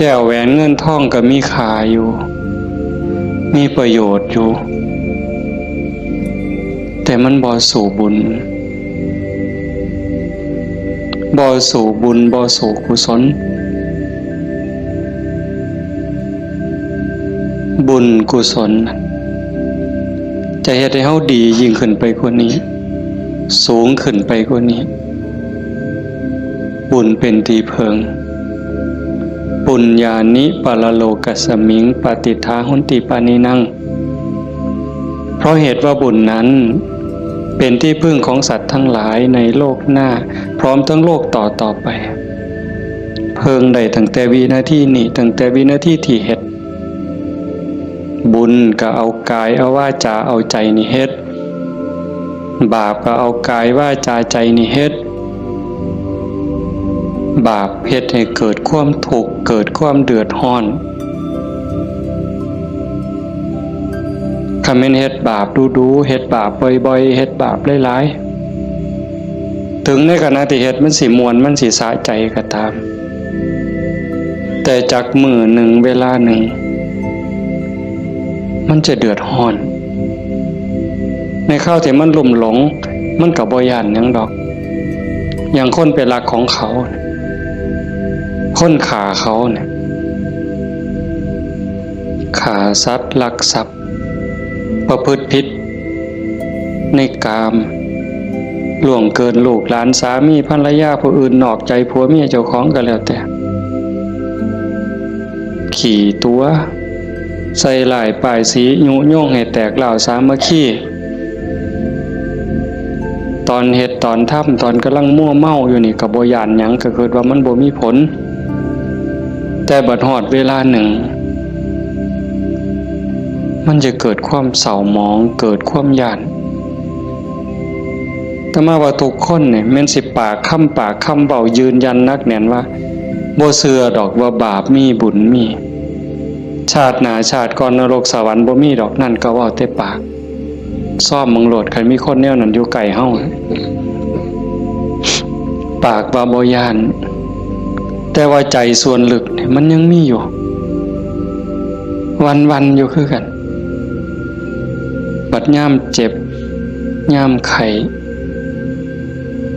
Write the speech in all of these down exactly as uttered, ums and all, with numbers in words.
แก้วแหวนเงินทองก็มีค่าอยู่ มีประโยชน์อยู่ แต่มันบ่สู้บุญ บ่สู้บุญ บ่สู้กุศล บุญกุศล จะเฮ็ดให้เฮาดียิ่งขึ้นไปกว่านี้ สูงขึ้นไปกว่านี้ บุญเป็นที่เพิ่ง ปุญญานิปรโลกัสมิง ปฏิฏฐาหุนติปานินัง เพราะเหตุว่าบุญนั้น เป็นที่พึ่งของสัตว์ทั้งหลายในโลกหน้า พร้อมทั้งโลกต่อต่อไป เพิ่งได้ตั้งแต่วินาทีนี้ ตั้งแต่วินาทีที่เฮ็ด บุญก็เอากายเอาวาจาเอาใจนี่เฮ็ด บาปก็เอากายวาจาใจนี่เฮ็ด บาปเฮ็ดให้เกิดความทุกข์ เกิดความเดือดร้อน คันแม่นเฮ็ดบาปดูๆ เฮ็ดบาปบ่อยๆ เฮ็ดบาปหลายๆ ถึงในขณะที่เฮ็ดมันสิม่วน มันสิสะใจก็ตาม แต่จักมื้อหนึ่งเวลาหนึ่ง มันจะเดือดร้อน ในคราวที่มันลุ่มหลง มันก็บ่ย้านหยังดอก อย่างคนไปลักของเขา คนฆ่าเขาเนี่ย ฆ่าสัตว์ ลักทรัพย์ ประพฤติผิดในกาม ล่วงเกินลูกหลาน สามีภรรยาผู้อื่น นอกใจผัวเมียเจ้าของก็แล้วแต่ ขี้ตั๋ว ใส่ร้ายป้ายสี ยุยงให้แตกร้าวสามัคคี ตอนเฮ็ดตอนทำ ตอนกำลังมัวเมาอยู่นี่ก็บ่ย้านหยัง ก็คิดว่ามันบ่มีผล แต่บัดฮอดเวลาหนึ่ง มันจะเกิดความเศร้าหมอง เกิดความย้าน แต่มาว่าทุกคนเนี่ยแม่นสิปากคำปากคำเว้ายืนยันหนักแน่นว่า บ่เชื่อดอกว่าบาปมีบุญมี ชาติหน้าชาติก่อนนรกสวรรค์บ่มีดอก นั่นก็เว้าแต่ปาก ซ่อมเบิ่งโลด คันมีคนแนวนั้นอยู่ใกล้เฮา ปากว่าบ่ย้าน แต่ว่าใจส่วนลึกเนี่ยมันยังมีอยู่ วันๆ อยู่คือกัน บัดยามเจ็บ ยามไข้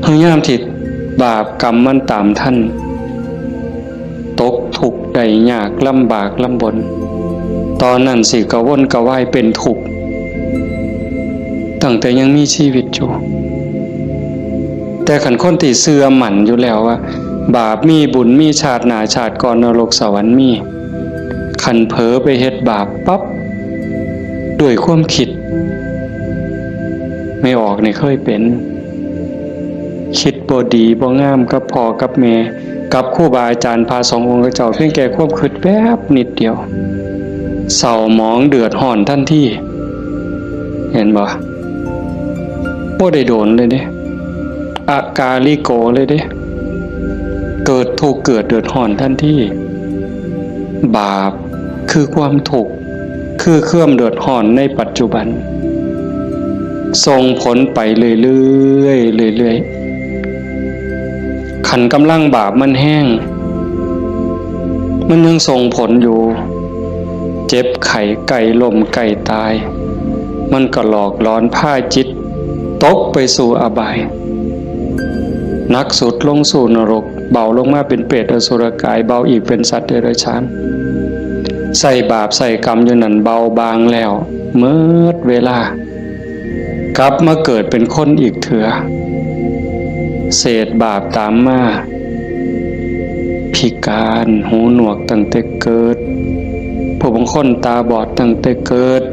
คือยามที่บาปกรรมมันตามทัน ตกทุกข์ได้ยาก ลำบากลำบน ตอนนั้นสิกระวนกระวายเป็นทุกข์ ตั้งแต่ยังมีชีวิตอยู่ แต่คันคนที่เชื่อมั่นอยู่แล้วว่า บาปมีบุญมี ชาติหน้าชาติก่อนนรกสวรรค์มี คันเผลอไปเฮ็ดบาปปั๊บ ด้วยความคิด แม่ออกนี่เคยเป็น คิดบ่ดีบ่งามกับพ่อกับแม่ กับครูบาอาจารย์พระสงฆ์องค์เจ้า เพียงแค่ความคิดแป๊บนิดเดียว เศร้าหมองเดือดร้อนทันที เห็นบ่ บ่ได้โดนเลยเด้ อากาลิโกเลยเด้ เกิดทุกข์เกิดเดือดร้อนทันที บาปคือความทุกข์ คือความเดือดร้อนในปัจจุบัน ส่งผลไปเรื่อยๆ เรื่อยๆ คันกำลังบาปมันแฮง มันยังส่งผลอยู่ เจ็บไข้ใกล้ล้มใกล้ตาย มันก็หลอกหลอนพาจิตตกไปสู่อบาย หนักสุดลงสู่นรก เบาลงมาเป็นเปรตอสุรกาย เบาอีกเป็นสัตว์เดรัจฉาน ใส่บาปใส่กรรมอยู่นั่นเบาบางแล้ว เมิดเวลา กลับมาเกิดเป็นคนอีกเถื่อ เศษบาปตามมา พิการ หูหนวกตั้งแต่เกิด ผู้บางคนตาบอดตั้งแต่เกิด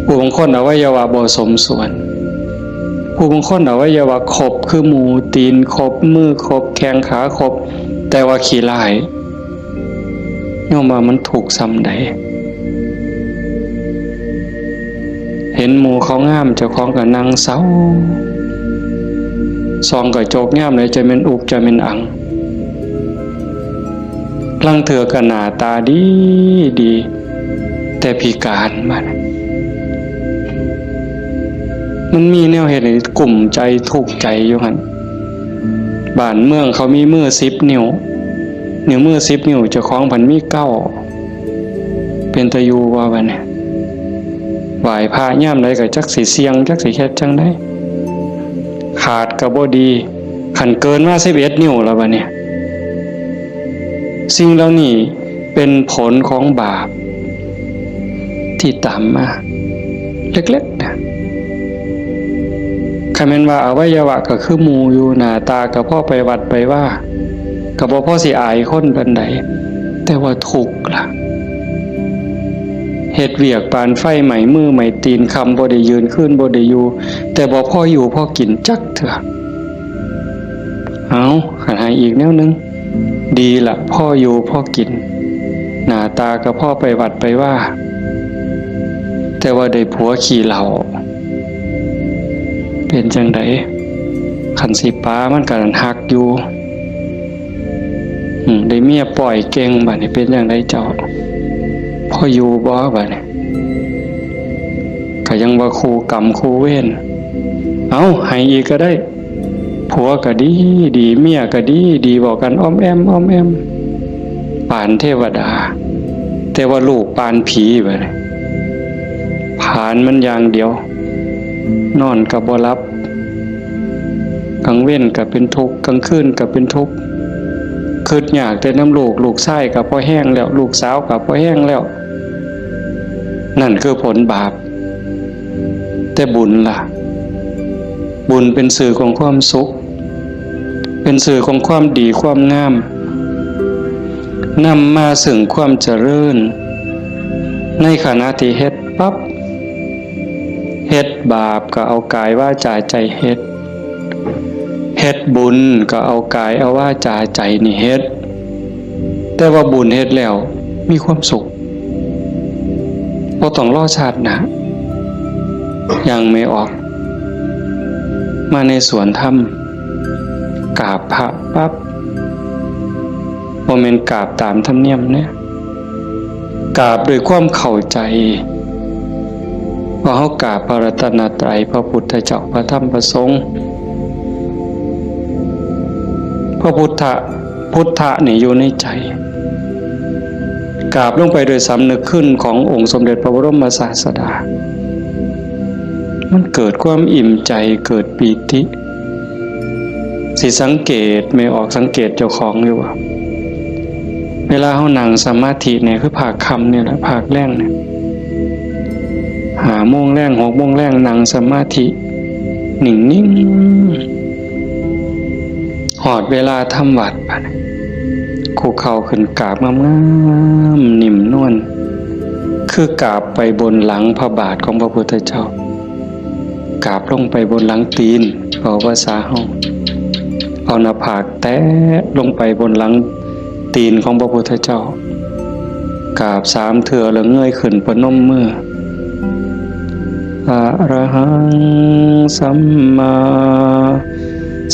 ผู้บางคนอวัยวะบ่สมส่วน ผู้บางคนอวัยวะครบคือหมู ตีนครบ มือครบ แข้งขาครบ แต่ว่าขี้ร้าย โยมว่ามันทุกข์ส่ำใด เห็นหมู่เขางาม เจ้าของก็นั่งเศร้า ส่องกระจกยามใดจะแม่นอุกจะแม่นอัง ลางเทื่อก็หน้าตาดีดี แต่พิการมานะ มันมีแนวเฮ็ดให้กุ้มใจทุกข์ใจอยู่หั่น บ้านเมืองเขามีมือสิบนิ้ว นิ้วมือสิบนิ้วเจ้าของพันมีเก้า เป็นตาอยู่ว่าบัดนี้ ไหว้พระยามใดก็จักสิเสี่ยง จักสิเฮ็ดจั่งใด ขาดก็บ่ดี คันเกินมาสิบเอ็ดนิ้วแล้วบัดนี้ สิ่งเหล่านี้เป็นผลของบาป ที่ตามมา เล็กๆนะ คันแม่นว่าอวัยวะก็คือหมู่อยู่ หน้าตาก็พอไปวัดไปวา ก็บ่พอสิอายคนปานใด แต่ว่าทุกข์ล่ะ เฮ็ดเวียกปานไฟไหม้มือไหม้ตีน ค่ำบ่ได้ยืน คืนบ่ได้อยู่ แต่บ่พออยู่พอกินจักเทื่อ เอา คันให้อีกแนวหนึ่ง ดีละ พออยู่พอกิน หน้าตาก็พอไปวัดไปวา แต่ว่าได้ผัวขี้เหล้า เป็นจั่งใด คันสิปามันก็หักอยู่ อืม ได้เมียป้อยเก่ง บัดนี้เป็นจั่งใดเจ้า พออยู่บ่ บัดนี้ ก็ยังว่าคู่กรรมคู่เวร เอา ให้อีกก็ได้ ผัวก็ดีดี เมียก็ดีดี เว้ากันอ้อมแอ้มอ้อมแอ้ม ปานเทวดา แต่ว่าลูกปานผีบัดนี้ ผลาญมันอย่างเดียว นอนก็บ่หลับ กลางเว็นก็เป็นทุกข์ กลางคืนก็เป็นทุกข์ คิดยากแต่นำลูก ลูกชายก็พอแฮงแล้ว ลูกสาวก็พอแฮงแล้ว นั่นคือผลบาป แต่บุญล่ะ บุญเป็นสื่อของความสุข เป็นสื่อของความดีความงาม นำมาซึ่งความเจริญ ในขณะที่เฮ็ดปั๊บ เฮ็ดบาปก็เอากายวาจาใจเฮ็ด เฮ็ดบุญก็เอากายเอาวาจาใจนี่เฮ็ด แต่ว่าบุญเฮ็ดแล้วมีความสุข บ่ต้องรอชาติหน้า ย่างแม่ออก มาในสวนธรรม กราบพระปั๊บ บ่แม่นกราบตามธรรมเนียมเด้ กราบด้วยความเข้าใจ ว่าเฮากราบพระรัตนตรัย พระพุทธเจ้า พระธรรม พระสงฆ์ พระพุทธะ พุทธะนี่อยู่ในใจ กราบลงไปโดยสำนึกคุณขององค์สมเด็จพระบรมศาสดา มันเกิดความอิ่มใจ เกิดปีติ สิสังเกต แม่ออกสังเกตเจ้าของอยู่ว่า เวลาเฮานั่งสมาธิเนี่ย คือภาคค่ำนี่แหละ ภาคแลงเนี่ย ห้าโมงแลง หกโมงแลง นั่งสมาธิ นิ่งๆ ฮอดเวลาทำวัตรบัดนี้ คุกเข่าขึ้นกราบงามๆ นิ่มนวล คือกราบไปบนหลังพระบาทของพระพุทธเจ้า กราบลงไปบนหลังตีน เว้าภาษาเฮา เอาหน้าผากแตะลงไปบนหลังตีนของพระพุทธเจ้า กราบสามเทื่อแล้วเงยขึ้นประนมมือ อะระหังสัมมา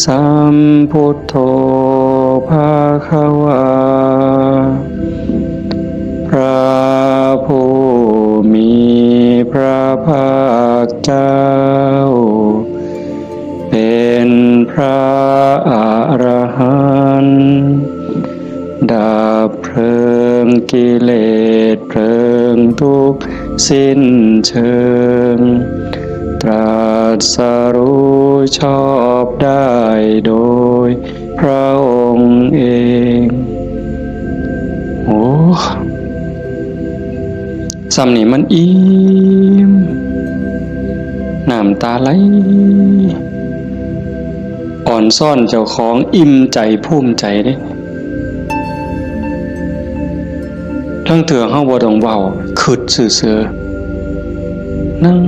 สัมพุทโธภะคะวา พระผู้มีพระภาคเจ้า เป็นพระอรหันต์ ดับเพลิงกิเลสเพลิงทุกข์สิ้นเชิง ตรัสรู้ชอบได้โดยพระองค์เอง โอ้ ส่ำนี่มันอิ่ม น้ำตาไหล อ่อนซ้อนเจ้าของ อิ่มใจภูมิใจเด้ ลางเทื่อเฮาบ่ต้องเว้า คิดซื่อๆ นั่ง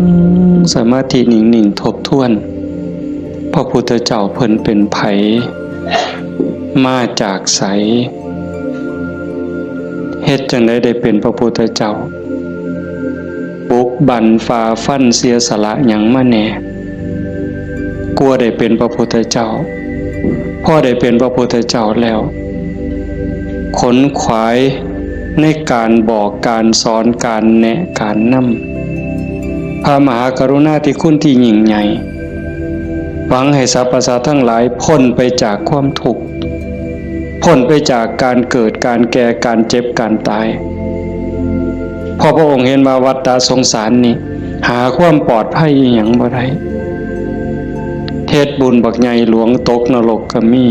สมาธินิ่งๆ ทบทวน พระพุทธเจ้าเพิ่นเป็นไผ มาจากไส เฮ็ดจั่งใดได้เป็นพระพุทธเจ้า บุกบั่นฝ่าฟันเสียสละหยังมาแหน่ กว่าได้เป็นพระพุทธเจ้า พอได้เป็นพระพุทธเจ้าแล้ว ขนขวายในการบอกการสอนการแนะการนำ พระมหากรุณาธิคุณที่ยิ่งใหญ่ หวังให้สรรพสัตว์ทั้งหลายพ้นไปจากความทุกข์ พ้นไปจากการเกิด การแก่ การเจ็บ การตาย เพราะพระองค์เห็นว่าวัฏฏะสงสารนี่ หาความปลอดภัยอีหยังบ่ได้ เฮ็ดบุญบักใหญ่หลวงตกนรกก็มี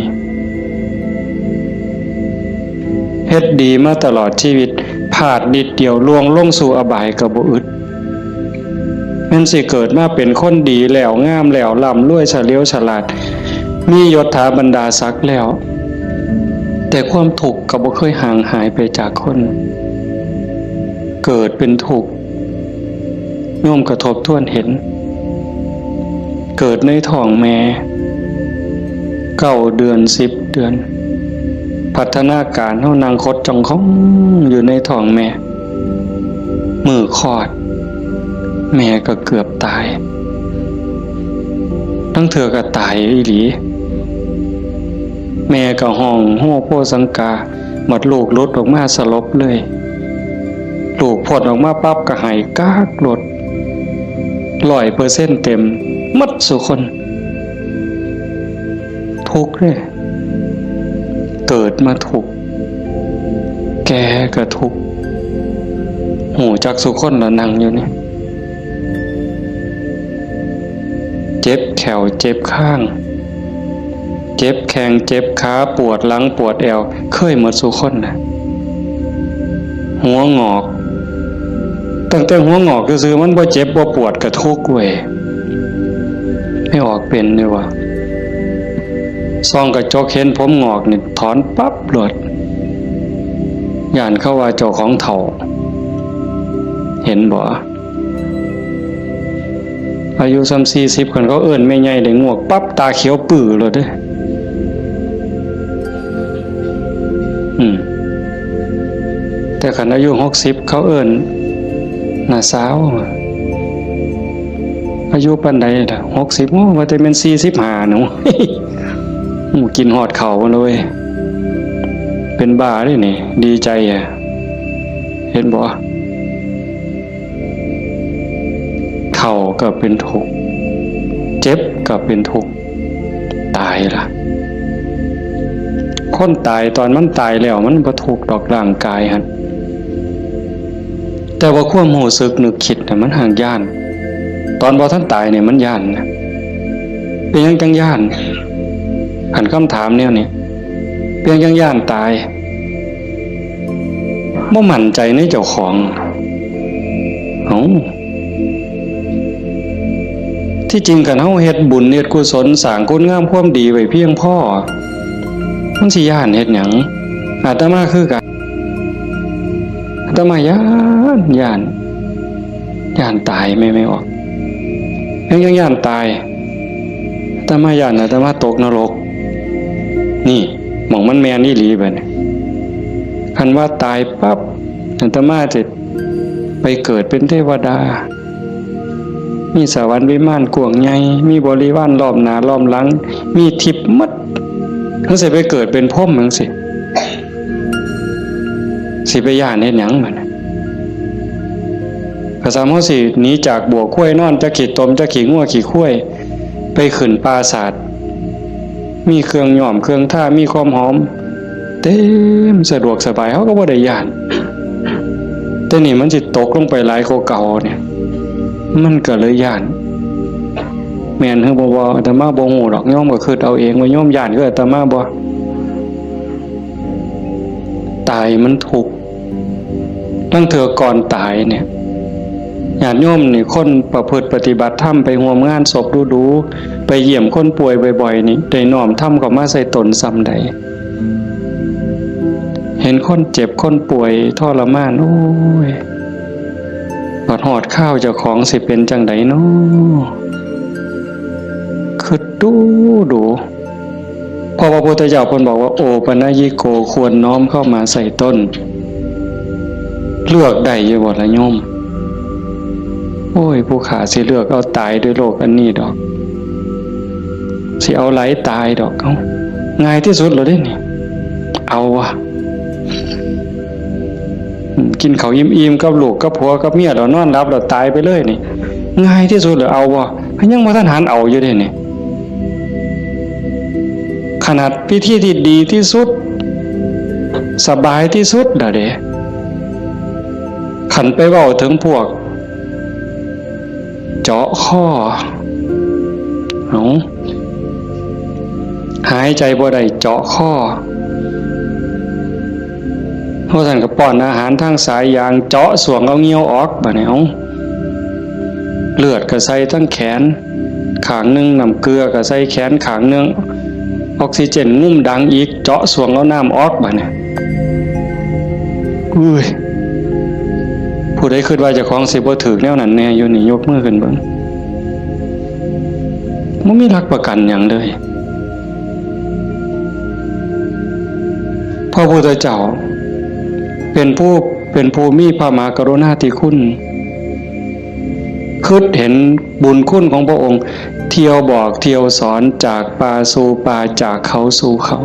เฮ็ดดีมาตลอดชีวิต พลาดนิดเดียวล่วงลงสู่อบายก็บ่อึด แม่นสิเกิดมาเป็นคนดีแล้ว งามแล้ว ร่ำรวยเฉลียวฉลาด มียศถาบรรดาศักดิ์แล้ว แต่ความทุกข์ก็บ่เคยห่างหายไปจากคน เกิดเป็นทุกข์ โยมก็ทบทวนเห็น เกิดในท้องแม่ เก้าเดือน สิบเดือน พัฒนาการเฮานั่งขดจ้องของอยู่ในท้องแม่ มื้อคลอด แม่ก็เกือบตาย ลางเทื่อก็ตายอีหลี แม่ก็ฮ้องโฮโฮสังกา บัดลูกหลุดออกมาสลบเลย ลูกพ้นออกมาปั๊บก็ไห้ก๊ากโลด ร้อยเปอร์เซ็นต์เต็ม หมดซุคน ทุกข์เด้ เกิดมาทุกข์ แก่ก็ทุกข์ ฮู้จักซุคนละนั่งอยู่นี่ เจ็บแข้วเจ็บคาง เจ็บแข้งเจ็บขา ปวดหลังปวดแอว เคยหมดซุคนนะ หัวงอก ตั้งแต่หัวงอกซื่อๆ มันบ่เจ็บบ่ปวดก็ทุกข์เว้ย ไม่ออกเป็นเลยว่ะ ส่องกระจกเห็นผมงอกนี่ถอนปั๊บโลด ย้านเขาว่าเจ้าของเฒ่า เห็นบ่ อายุส่ำสี่สิบ คันเขาเอิ้นแม่ใหญ่ได้งอกปั๊บ ตาเขียวปื้อโลดเด้ อืม แต่คันอายุหกสิบ เขาเอิ้นน้าสาว อายุปานใดล่ะ หกสิบ โอ้ ว่าแต่แม่นสี่สิบห้าหนู หมู่กินฮอดข้าวเลย เป็นบ้าเด้นี่ ดีใจอะ เห็นบ่ เฒ่าก็เป็นทุกข์ เจ็บก็เป็นทุกข์ ตายล่ะ คนตายตอนมันตายแล้วมันบ่ทุกข์ดอกร่างกายหั่น แต่ว่าความรู้สึกนึกคิดน่ะมันห่างย้าน ตอนบ่ทันตายเนี่ยมันย้านนะ เป็นหยังจังย้าน คันคำถามแนวนี้ เป็นหยังจังย้านตาย บ่มั่นใจในเจ้าของ เอ้า ที่จริงคันเฮาเฮ็ดบุญเฮ็ดกุศลสร้างคุณงามความดีไว้เพียงพอ มันสิย้านเฮ็ดหยัง อาตมาคือกัน อาตมาย้าน ย้าน ย้านตายแม่ ไม่ออก ยัง ยังย้านตาย อาตมาย้านอาตมาตกนรก นี่ หม่องมันแม่นอีหลีบัดนี้ คันว่าตายปั๊บ อาตมาจะไปเกิดเป็นเทวดา มีสวรรค์วิมานกว้างใหญ่ มีบริวารล้อมหน้าล้อมหลัง มีทิพย์หมด มันสิไปเกิดเป็นพรหมจังซี้ สิไปย้านเฮ็ดหยังบัดนี้ กะซ้ำเฮาสิหนีจากบัวควายนอน จักขี้ตม จักขี้งัวขี้ควาย ไปขึ้นปราสาท มีเครื่องย้อมเครื่องทา มีความหอม เต็มสะดวกสบาย เฮาก็บ่ได้ย้าน แต่นี่มันสิตกลงไปหลายกว่าเก่าเนี่ย มันก็เลยย้าน แม่นหรือบ่ บ่ อาตมาบ่ฮู้ดอก โยมก็คิดเอาเองว่าโยมย้านคืออาตมาบ่ ตายมันทุกข์ ลางเทื่อก่อนตายเนี่ย ญาติโยมนี่ คนประพฤติปฏิบัติธรรม ไปร่วมงานศพดูๆ ไปเยี่ยมคนป่วยบ่อยๆ นี่ ได้น้อมธรรมเข้ามาใส่ตนส่ำใด เห็นคนเจ็บคนป่วยทรมาน โอ้ย บัดฮอดคราวเจ้าของสิเป็นจังใดน้อ คิดดูดู เพราะว่าพระพุทธเจ้าเพิ่นบอกว่า โอปัญญญิโก ควรน้อมเข้ามาใส่ตน เลือกได้อยู่บ่ล่ะโยม โอ้ย ผู้ข้าสิเลือกเอาตายด้วยโลกอันนี้ดอก สิเอาหลายตายดอก เอ้า ง่ายที่สุดแล้วเด้นี่ เอาวะ อืม กินข้าวอิ่มๆ กับลูกกับผัวกับเมียแล้วนอนหลับแล้วตายไปเลยนี่ ง่ายที่สุดแล้ว เอาวะ ยังบ่ทันหันเอาอยู่เด้นี่ ขนาดวิธีที่ดีที่สุด สบายที่สุดแล้วเด้ คันไปเว้าถึงพวก เจาะคอ เอา หายใจบ่ได้เจาะคอ เพราะฉะนั้นก็ป้อนอาหารทางสายยาง เจาะส่วงเอาเหงี้ยวออก บาดนี้ เอา เลือดก็ใส่ทั้งแขนข้างหนึ่ง น้ำเกลือก็ใส่แขนข้างหนึ่ง ออกซิเจนงุ้มดังอีก เจาะส่วงเอาน้ำออก บาดนี้ อุ้ย ผู้ใดคิดว่าเจ้าของสิบ่ถืกแนวนั้นแน่อยู่นี่ ยกมือขึ้นเบิ่ง บ่มีหลักประกันหยังเลย พระพุทธเจ้า เป็นผู้ เป็นผู้มีพระมหากรุณาธิคุณ คิดเห็นบุญคุณของพระองค์ เที่ยวบอกเที่ยวสอนจากป่าสู่ป่า จากเขาสู่เขา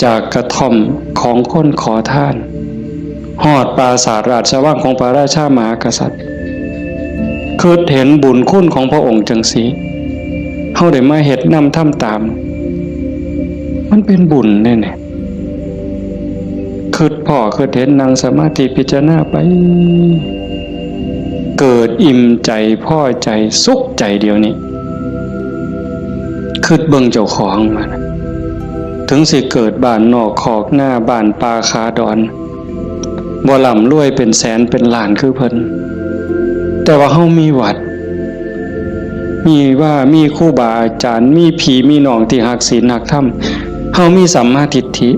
จากกระท่อมของคนขอทาน ฮอดปราสาทราชวังของพระราชามหากษัตริย์ คิดเห็นบุญคุณของพระองค์จังซี้ เฮาได้มาเฮ็ดนำทำตาม มันเป็นบุญเด้เนี่ย คิดพ้อคิดเห็น นั่งสมาธิพิจารณาไป เกิดอิ่มใจ พอใจ สุขใจเดี๋ยวนี้ คิดเบิ่งเจ้าของมัน ถึงสิเกิดบ้านนอกคอกนา บ้านป่าขาดอน บ่ร่ำรวยเป็นแสนเป็นล้านคือเพิ่น แต่ว่าเฮามีวัด มีว่า มีครูบาอาจารย์ มีพี่มีน้องที่ฮักศีลฮักธรรม เฮามีสัมมาทิฏฐิ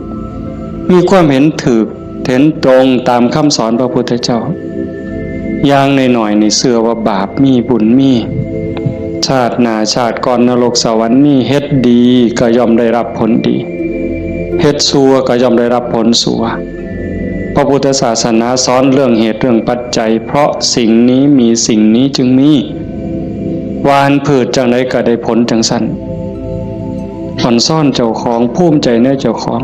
มีความเห็นถูก เห็นตรงตามคำสอนพระพุทธเจ้า อย่างน้อยๆ นี่เชื่อว่าบาปมี บุญมี ชาติหน้าชาติก่อนนรกสวรรค์มี เฮ็ดดีก็ย่อมได้รับผลดี เฮ็ดชั่วก็ย่อมได้รับผลชั่ว พระพุทธศาสนาสอนเรื่องเหตุเรื่องปัจจัย เพราะสิ่งนี้มีสิ่งนี้จึงมี หว่านพืชจั่งใดก็ได้ผลจั่งซั้น อ่อนซ้อนเจ้าของ ภูมิใจในเจ้าของ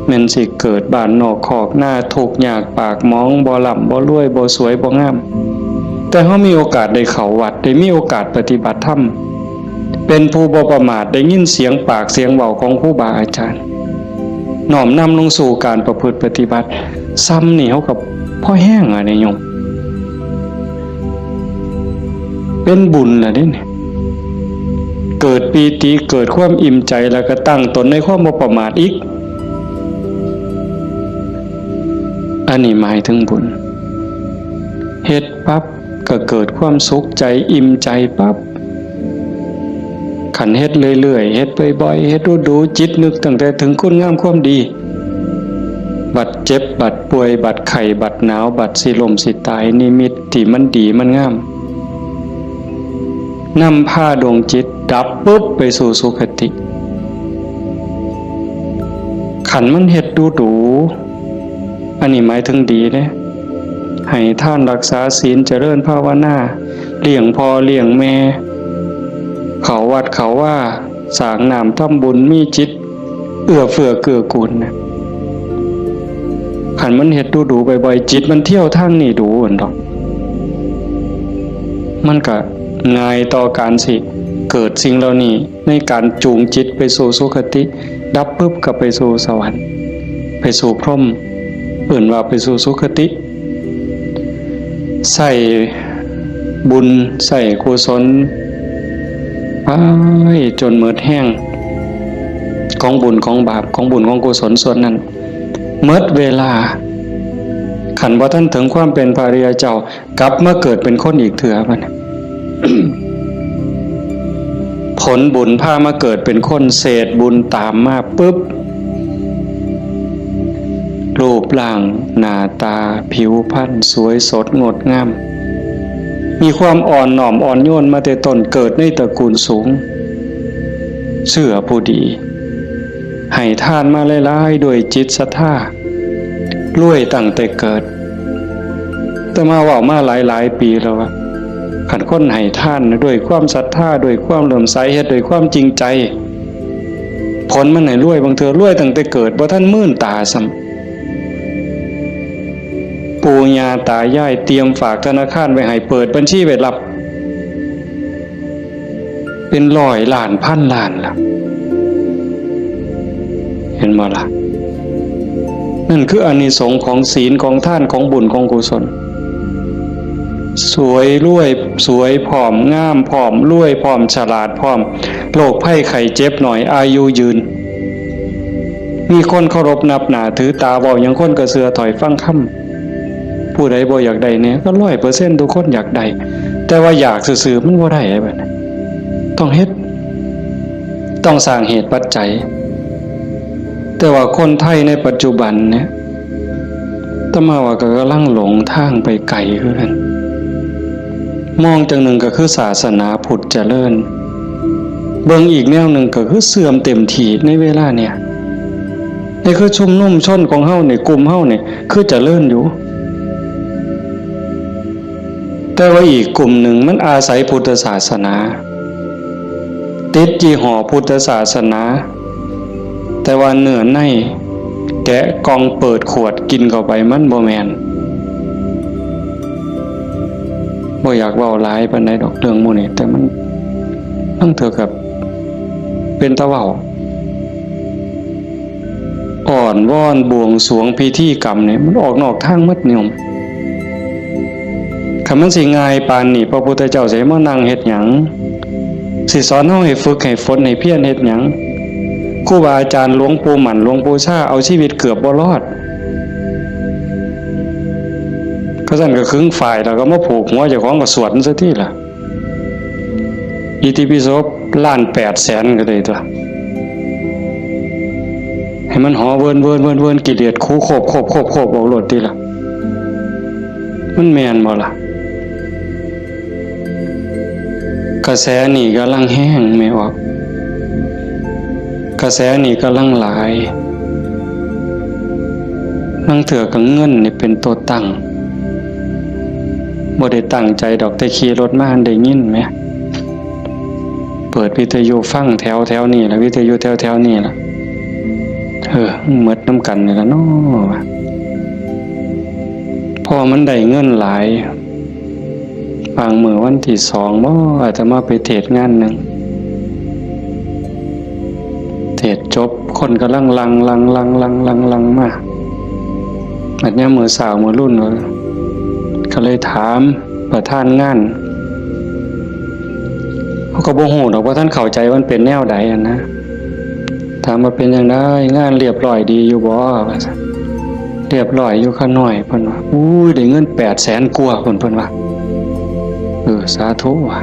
แม่นสิเกิดบ้านนอกคอกนา ทุกข์ยากปากหมอง บ่ร่ำบ่รวย บ่สวยบ่งาม แต่เฮามีโอกาสได้เข้าวัด ได้มีโอกาสปฏิบัติธรรม เป็นผู้บ่ประมาท ได้ยินเสียงปากเสียงเว้าของครูบาอาจารย์ น้อมนำลงสู่การประพฤติปฏิบัติ ซ้ำนี่เฮาก็พอแฮงอะเนี่ยโยม เป็นบุญล่ะเด้เนี่ย เกิดปีติ เกิดความอิ่มใจ แล้วก็ตั้งตนในความบ่ประมาทอีก อันนี้หมายถึงบุญ เฮ็ดปั๊บก็เกิดความสุขใจ อิ่มใจปั๊บ คันเฮ็ดเรื่อยๆ เฮ็ดบ่อยๆ เฮ็ดดูๆ จิตนึกตั้งแต่ถึงคุณงามความดี บัดเจ็บ บัดป่วย บัดไข้ บัดหนาว บัดสิล้มสิตาย นิมิตที่มันดีมันงาม นำพาดวงจิตดับปุ๊บไปสู่สุคติ คันมันเฮ็ดดูๆ อันนี้หมายถึงดีเด้ ให้ทานรักษาศีล เจริญภาวนา เลี้ยงพ่อเลี้ยงแม่ เข้าวัดเข้าวา สร้างน้ำทำบุญ มีจิตเอื้อเฟื้อเกื้อกูลนะ คันมันเฮ็ดดูๆ บ่อยๆ จิตมันเที่ยวทางนี้ดูหั่นดอก มันก็ง่ายต่อการสิเกิดสิ่งเหล่านี้ ในการจูงจิตไปสู่สุคติ ดับปุ๊บก็ไปสู่สวรรค์ ไปสู่พรหม เอิ้นว่าไปสู่สุคติ ใช้บุญ ใช้กุศล ไปจนหมดแฮง ของบุญของบาป ของบุญของกุศลส่วนนั้น หมดเวลา คันบ่ทันถึงความเป็นพระอริยเจ้า กลับมาเกิดเป็นคนอีกเทื่อบัดนี้ ผลบุญพามาเกิดเป็นคน เศษบุญตามมาปุ๊บ รูปร่างหน้าตาผิวพรรณสวยสดงดงาม มีความอ่อนน้อมอ่อนโยนมาแต่ต้น เกิดในตระกูลสูง เชื่อผู้ดี ให้ทานมาหลายๆ ด้วยจิตศรัทธา รวยตั้งแต่เกิด แต่มาเว้ามาหลายๆ ปีแล้วว่า คันคนให้ทานด้วยความศรัทธา ด้วยความเลื่อมใส เฮ็ดด้วยความจริงใจ ผลมันให้รวย บางเทื่อรวยตั้งแต่เกิด บ่ทันมื่นตาซ้ำ ปู่ย่าตายายเตรียมฝากธนาคารไว้ให้ เปิดบัญชีไว้รับ เป็นร้อยล้านพันล้านล่ะ เห็นบ่ล่ะ นั่นคืออานิสงส์ของศีล ของทาน ของบุญ ของกุศล สวยรวย สวยพร้อม งามพร้อม รวยพร้อม ฉลาดพร้อม โรคภัยไข้เจ็บน้อย อายุยืน มีคนเคารพนับหน้าถือตา เว้าหยังคนก็เชื่อถ้อยฟังคำ ผู้ใดบ่อยากได้เนี่ย ก็ร้อยเปอร์เซ็นต์ทุกคนอยากได้ แต่ว่าอยากซื่อๆมันบ่ได้บัดนี้ ต้องเฮ็ด ต้องสร้างเหตุปัจจัย แต่ว่าคนไทยในปัจจุบันเนี่ย อาตมาว่าก็กำลังหลงทางไปไกลคือกัน มองจั่งหนึ่งก็คือศาสนาพุทธเจริญ เบิ่งอีกแนวหนึ่งก็คือเสื่อมเต็มทีในเวลาเนี่ย นี่คือชุมนุมชนของเฮาเนี่ย กลุ่มเฮาเนี่ย คือเจริญอยู่ แต่ว่าอีกกลุ่มหนึ่งมันอาศัยพุทธศาสนา ติดยี่ห้อพุทธศาสนา แต่ว่าเนื้อในแกะกล่องเปิดขวดกินเข้าไปมันบ่แม่น บ่อยากเว้าหลายปานใดดอกเรื่องหมู่นี้ แต่มัน มันเถื่อกับเป็นตาเว้า อ้อนวอนบวงสรวงพิธีกรรมเนี่ย มันออกนอกทางหมดโยม คันมันสิง่ายปานนี้ พระพุทธเจ้าสิให้มานั่งเฮ็ดหยัง สิสอนเฮาให้ฝึกให้ฝนให้เพียรเฮ็ดหยัง ครูบาอาจารย์หลวงปู่หมั่นหลวงปู่ชาเอาชีวิตเกือบบ่รอด ก็ซั่นก็ขึงฝ้ายแล้วก็มาผูกหัวเจ้าของก็สวดมันซะทีล่ะ อิติปิโสล้านแปดแสนก็ได้ตัว ให้มันหอเวินเวินเวินเวินกิเลสคูโคบโคบโคบโคบออกโลดทีล่ะ มันแม่นบ่ล่ะ กระแสนี่กำลังแฮงแม่ออก กระแสนี่กำลังหลาย ลางเทื่อก็เงินนี่เป็นตัวตั้ง บ่ได้ตั้งใจดอก แต่ขี่รถมาได้ยินแหม เปิดวิทยุฟังแถวแถวนี่ล่ะ วิทยุแถวแถวนี่ล่ะ เออ หมดนำกันนี่ล่ะเนาะ พอมันได้เงินหลาย บางมื้อวันที่สองบ่ อาตมาไปเทศน์งานหนึ่ง เทศน์จบ คนกำลังหลั่ง หลั่ง หลั่ง หลั่ง หลั่ง หลั่งมา บัดยามมื้อเช้ามื้อรุ่น ก็เลยถามประธานงาน เขาก็บ่ฮู้ดอกว่าท่านเข้าใจมันเป็นแนวใดอะนะ ถามว่าเป็นจั่งใด งานเรียบร้อยดีอยู่บ่ ว่าซั่น เรียบร้อยอยู่ข้าน้อย เพิ่นว่า อุ้ย ได้เงินแปดแสนกว่า เพิ่น เพิ่นว่า เออ สาธุว่ะ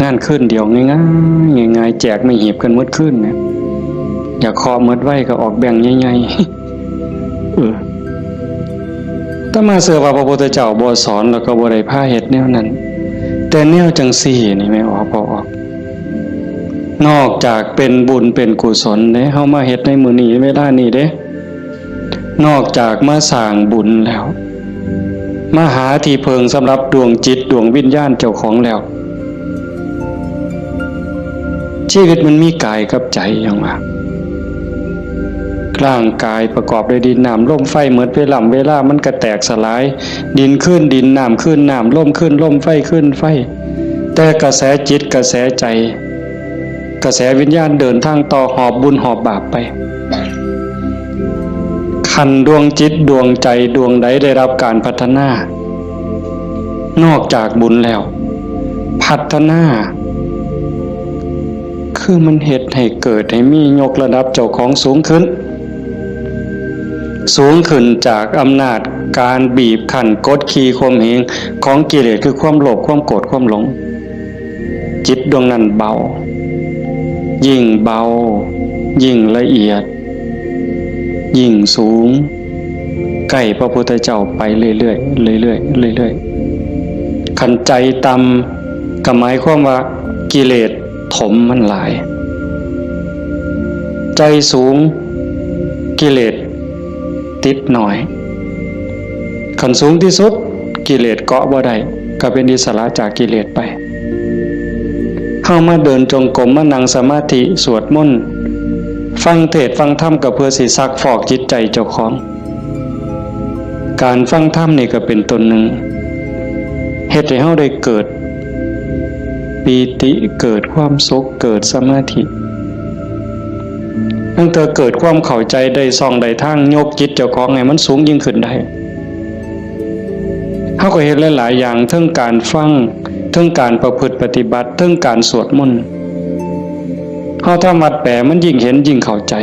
งานคืนเดียวง่ายๆ ง่ายๆ แจกไม้หีบกันหมดคืนเนี่ย อยากเคาะหมดไวก็ออกแบงค์ใหญ่ๆ เออ อาตมาเชื่อว่าพระพุทธเจ้าบ่สอนแล้วก็บ่ได้พาเฮ็ดแนวนั้น แต่แนวจั่งซี้นี่แม่ออก พอออก นอกจากเป็นบุญเป็นกุศลเด้ เฮามาเฮ็ดในมื้อนี้เวลานี้เด้ นอกจากมาสร้างบุญแล้ว มาหาที่เพิ่งสำหรับดวงจิตดวงวิญญาณเจ้าของแล้ว ชีวิตมันมีกายกับใจหยังวะ ร่างกายประกอบด้วยดินน้ำลมไฟ หมดเวลา เวลามันก็แตกสลาย ดินคืนดิน น้ำคืนน้ำ ลมคืนลม ไฟคืนไฟ แต่กระแสจิตกระแสใจ กระแสวิญญาณเดินทางต่อ หอบบุญหอบบาปไป คันดวงจิตดวงใจดวงใดได้รับการพัฒนา นอกจากบุญแล้ว พัฒนา คือมันเฮ็ดให้เกิดให้มี ยกระดับเจ้าของสูงขึ้น สูงขึ้นจากอำนาจการบีบคั้นกดขี่ข่มเหงของกิเลส คือความโลภ ความโกรธ ความหลง จิตดวงนั้นเบา ยิ่งเบา ยิ่งละเอียด ยิ่งสูง ใกล้พระพุทธเจ้าไปเรื่อยๆ เรื่อยๆ เรื่อยๆ คันใจต่ำก็หมายความว่ากิเลสถมมันหลาย ใจสูง กิเลสติดน้อย คันสูงที่สุด กิเลสเกาะบ่ได้ ก็เป็นอิสระจากกิเลสไป เฮามาเดินจงกรม มานั่งสมาธิ สวดมนต์ ฟังเทศน์ฟังธรรม ก็เพื่อสิซักฟอกจิตใจเจ้าของ การฟังธรรมนี่ก็เป็นต้นหนึ่ง เฮ็ดให้เฮาได้เกิดปีติ เกิดความสุข เกิดสมาธิ อ ตั้งแต่เกิดความเข้าใจได้ซ่องได้ทาง ยกจิตเจ้าของให้มันสูงยิ่งขึ้นได้ เฮาก็เฮ็ดหลายๆอย่าง เทิงการฟัง เทิงการประพฤติปฏิบัติ เทิงการสวดมนต์ เฮาทำวัดแปลมันยิ่งเห็นยิ่งเข้าใจ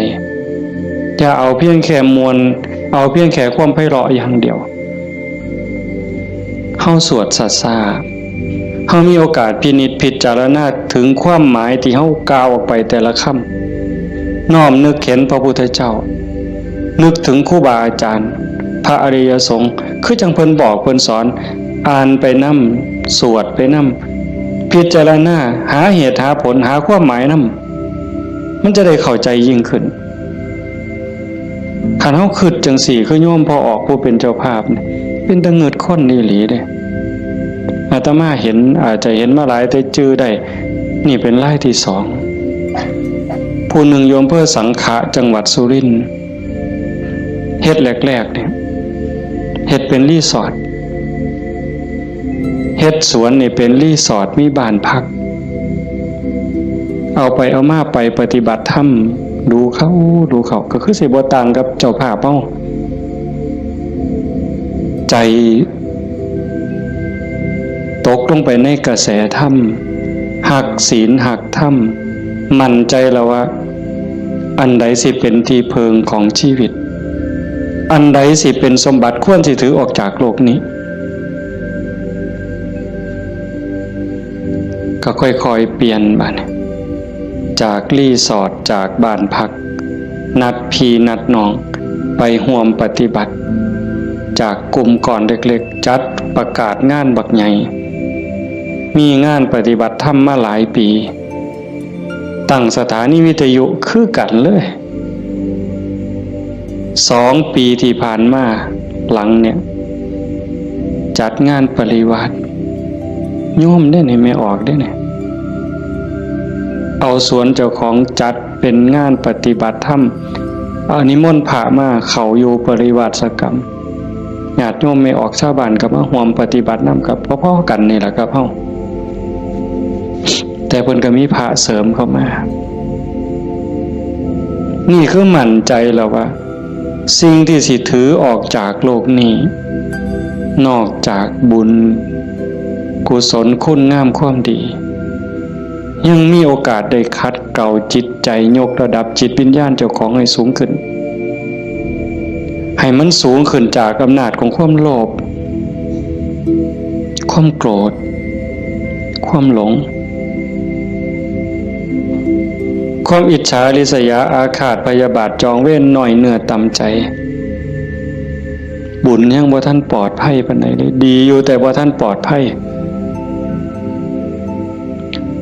อย่าเอาเพียงแค่ม่วน เอาเพียงแค่ความไพเราะอย่างเดียว เฮาสวดช้าๆ เฮามีโอกาสพินิจพิจารณาถึงความหมายที่เฮากล่าวออกไปแต่ละคำ น้อมนึกเห็นพระพุทธเจ้า นึกถึงครูบาอาจารย์ พระอริยสงฆ์ คือจั่งเพิ่นบอกเพิ่นสอน อ่านไปนำ สวดไปนำ พิจารณา หาเหตุหาผล หาความหมายนำ มันจะได้เข้าใจยิ่งขึ้น คันเฮาคิดจั่งซี้ คือโยมพ่อออกผู้เป็นเจ้าภาพนี่ เป็นตาเงิดคนอีหลีเด้ อาตมาเห็น อาจจะเห็นมาหลายแต่จื่อได้ นี่เป็นรายที่สอง ผู้หนึ่งอยู่อำเภอสังขะ จังหวัดสุรินทร์ เฮ็ดแรกๆเนี่ย เฮ็ดเป็นรีสอร์ท เฮ็ดสวนนี่เป็นรีสอร์ท มีบ้านพัก เอาไปเอามาไปปฏิบัติธรรม ดูเข้า ดูเข้า ก็คือสิบ่ต่างกับเจ้าภาพเฮา ใจตกลงไปในกระแสธรรม ฮักศีลฮักธรรม มั่นใจแล้วว่า อันใดสิเป็นที่เพิงของชีวิต อันใดสิเป็นสมบัติควรสิถือออกจากโลกนี้ ก็ค่อยๆเปลี่ยนบัดนี้ จากรีสอร์ท จากบ้านพัก นัดพี่นัดน้อง ไปร่วมปฏิบัติ จากกลุ่มก้อนเล็กๆ จัดประกาศงานบักใหญ่ มีงานปฏิบัติธรรมมาหลายปี ตั้งสถานีวิทยุคือกันเลย สองปีที่ผ่านมาหลังเนี่ย จัดงานปริวาส โยมเด้นี่ แม่ออกเด้นี่ เอาสวนเจ้าของจัดเป็นงานปฏิบัติธรรม เอานิมนต์พระมาเข้าอยู่ปริวาสกรรม ญาติโยมแม่ออกชาวบ้านก็มาร่วมปฏิบัตินำกับพอๆกันนี่แหละครับเฮา แต่เพิ่นก็มีพระเสริมเข้ามา นี่คือมั่นใจแล้วว่า สิ่งที่สิถือออกจากโลกนี้ นอกจากบุญ กุศล คุณงามความดี ยังมีโอกาสได้ขัดเกลาจิตใจ ยกระดับจิตวิญญาณเจ้าของให้สูงขึ้น ให้มันสูงขึ้นจากอำนาจของความโลภ ความโกรธ ความหลง ความอิจฉาริษยาอาฆาตพยาบาทจองเวรน้อยเนื้อต่ำใจ บุญยังบ่ทันปลอดภัยปานใดเลย ดีอยู่แต่บ่ทันปลอดภัย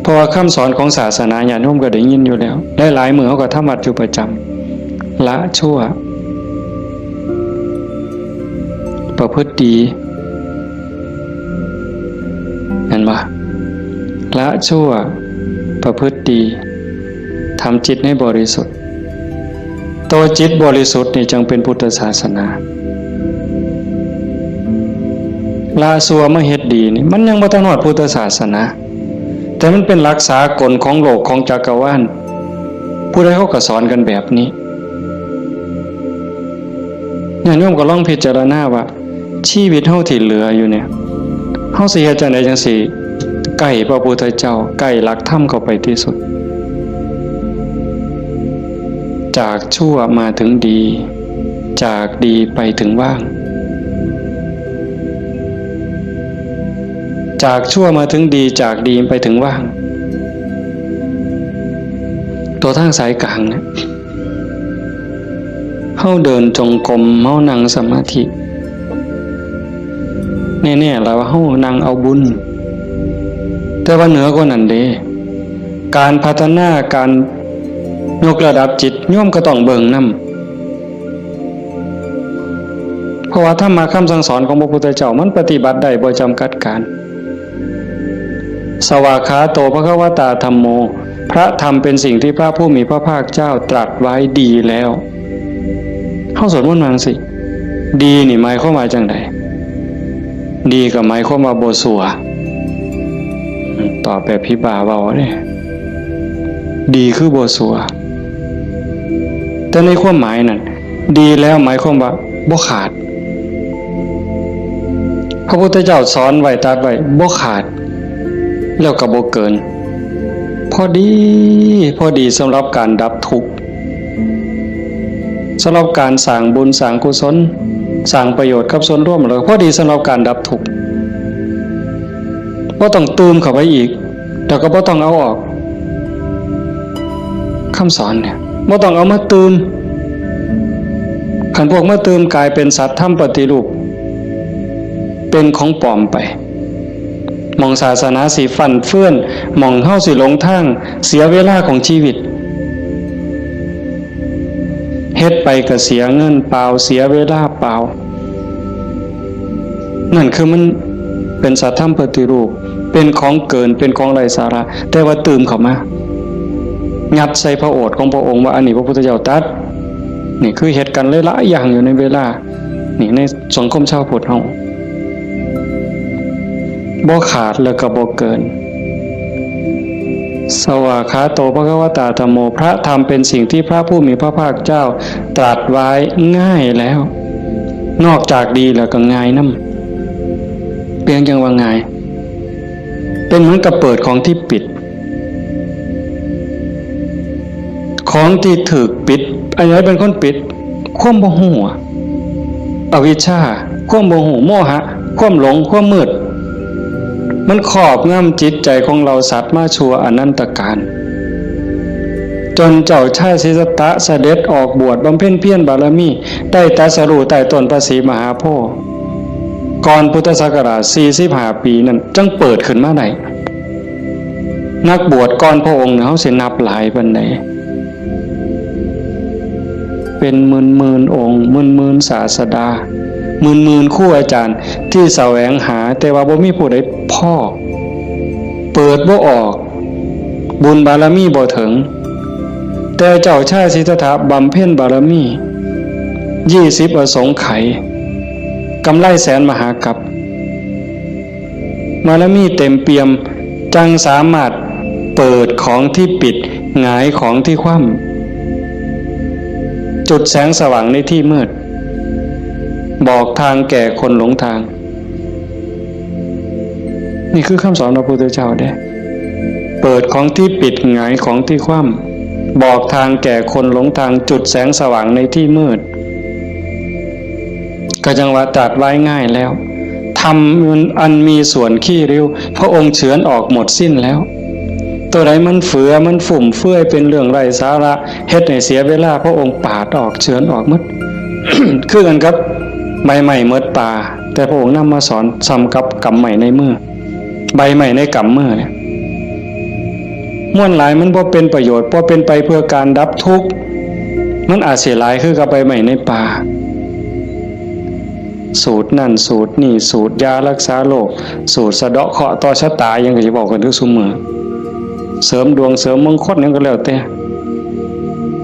เพราะว่าคำสอนของศาสนาญาติโยมก็ได้ยินอยู่แล้ว หลายๆมื้อเฮาก็ทำวัดอยู่ประจำ ละชั่ว ประพฤติดี เห็นบ่ ละชั่ว ประพฤติดี ทำจิตให้บริสุทธิ์ ตัวจิตบริสุทธิ์นี่จึงเป็นพุทธศาสนา ละชั่วมาเฮ็ดดีนี่ มันยังบ่ทันฮอดพุทธศาสนา แต่มันเป็นหลักสากลของโลกของจักรวาล ผู้ใดเขาก็สอนกันแบบนี้ ญาติโยมก็ลองพิจารณาว่า ชีวิตเฮาที่เหลืออยู่เนี่ย เฮาสิเฮ็ดจั่งใดจั่งสิใกล้พระพุทธเจ้า ใกล้หลักธรรมเข้าไปที่สุด จากชั่วมาถึงดี จากดีไปถึงว่าง จากชั่วมาถึงดี จากดีไปถึงว่าง ตัวทางสายกลางเนี่ย เฮาเดินจงกรม เฮานั่งสมาธิ แน่ๆ แล้วว่าเฮานั่งเอาบุญ แต่ว่าเหนือกว่านั้นเด้ การพัฒนา การยกระดับจิต โยมก็ต้องเบิ่งนำ เพราะว่าธรรมะคำสั่งสอนของพระพุทธเจ้า มันปฏิบัติได้บ่จำกัดการ สวากขาโต ภควตา ธัมโม พระธรรมเป็นสิ่งที่พระผู้มีพระภาคเจ้าตรัสไว้ดีแล้ว เฮาสวดมนต์ว่าจั่งซี้ ดีนี่หมายความว่าจั่งใด ดีก็หมายความว่าบ่ซั่ว ตอบแบบผีบ้าเว้าเด้ ดีคือบ่ซั่ว แต่ในความหมายนั้น ดีแล้วหมายความว่าบ่ขาด พระพุทธเจ้าสอนไว้ตรัสไว้บ่ขาด แล้วก็บ่เกิน พอดี พอดีสำหรับการดับทุกข์ สำหรับการสร้างบุญสร้างกุศล สร้างประโยชน์กับส่วนรวมเลย พอดีสำหรับการดับทุกข์ บ่ต้องตื่มเข้าไปอีก แล้วก็บ่ต้องเอาออก คำสอนเนี่ยบ่ต้องเอามาตื่ม คันพวกมาตื่มกลายเป็นสัตว์ธรรมปฏิรูป เป็นของปลอมไป หม่องศาสนาสิฟั่นเฟือน หม่องเฮาสิหลงทาง เสียเวลาของชีวิต เฮ็ดไปก็เสียเงินเปล่า เสียเวลาเปล่า นั่นคือมันเป็นสัตว์ธรรมปฏิรูป เป็นของเกิน เป็นของไร้สาระ แต่ว่าตื่มเข้ามา ยัดใส่พระโอษฐ์ของพระองค์ว่าอันนี้พระพุทธเจ้าตรัส นี่คือเหตุการณ์หลายๆอย่างอยู่ในเวลา นี่ในสังคมชาวพุทธเฮา บ่ขาดแล้วก็บ่เกิน สวากขาโต ภควตา ธัมโม พระธรรมเป็นสิ่งที่พระผู้มีพระภาคเจ้าตรัสไว้ง่ายแล้ว นอกจากดีแล้วก็ง่ายนำ เพียงจังว่าง่าย เป็นเหมือนกับเปิดของที่ปิด ของที่ถูกปิด อันไหนเป็นคนปิด ความบ่ฮู้อะ อวิชชา ความบ่ฮู้ โมหะ ความหลง ความมืด มันครอบงำจิตใจของเราสัตว์มาชั่วอนันตกาล จนเจ้าชายสิทธัตถะเสด็จออกบวชบำเพ็ญเพียรบารมี ได้ตรัสรู้ใต้ต้นพระศรีมหาโพธิ์ ก่อนพุทธศักราชสี่สิบห้าปีนั่น จั่งเปิดขึ้นมาได้ นักบวชก่อนพระองค์เนี่ย เฮาสินับหลายปานใด เป็นหมื่นๆองค์ หมื่นๆศาสดา หมื่นๆครูอาจารย์ที่แสวงหา แต่ว่าบ่มีผู้ใดพ้อ เปิดบ่ออก บุญบารมีบ่ถึง แต่เจ้าชายสิทธัตถะบำเพ็ญบารมี ยี่สิบอสงไขย กำไรแสนมหากัป บารมีเต็มเปี่ยม จั่งสามารถเปิดของที่ปิด หงายของที่คว่ำ จุดแสงสว่างในที่มืด บอกทางแก่คนหลงทาง นี่คือคำสอนพระพุทธเจ้าเด้ เปิดของที่ปิด หงายของที่คว่ำ บอกทางแก่คนหลงทาง จุดแสงสว่างในที่มืด ก็จั่งว่าตรัสไว้ง่ายแล้ว ธรรมอันมีส่วนขี้ริ้ว พระองค์เฉือนออกหมดสิ้นแล้ว ตัวใดมันเฟือ มันฟุ่มเฟือย เป็นเรื่องไร้สาระ เฮ็ดให้เสียเวลา พระองค์ปาดออก เฉือนออกหมด คือกันกับใบไม้หมดป่า แต่พระองค์นำมาสอนส่ำกับกำไม้ในมือ ใบไม้ในกำมือเนี่ย มวลหลายมันบ่เป็นประโยชน์ บ่เป็นไปเพื่อการดับทุกข์ มันอาจสิหลายคือกับใบไม้ในป่า สูตรนั่นสูตรนี่ สูตรยารักษาโรค สูตรสะเดาะเคราะห์ต่อชะตา หยังก็สิเว้ากันทุกซุมื้อ เสริมดวงเสริมมงคลหยังก็แล้วแต่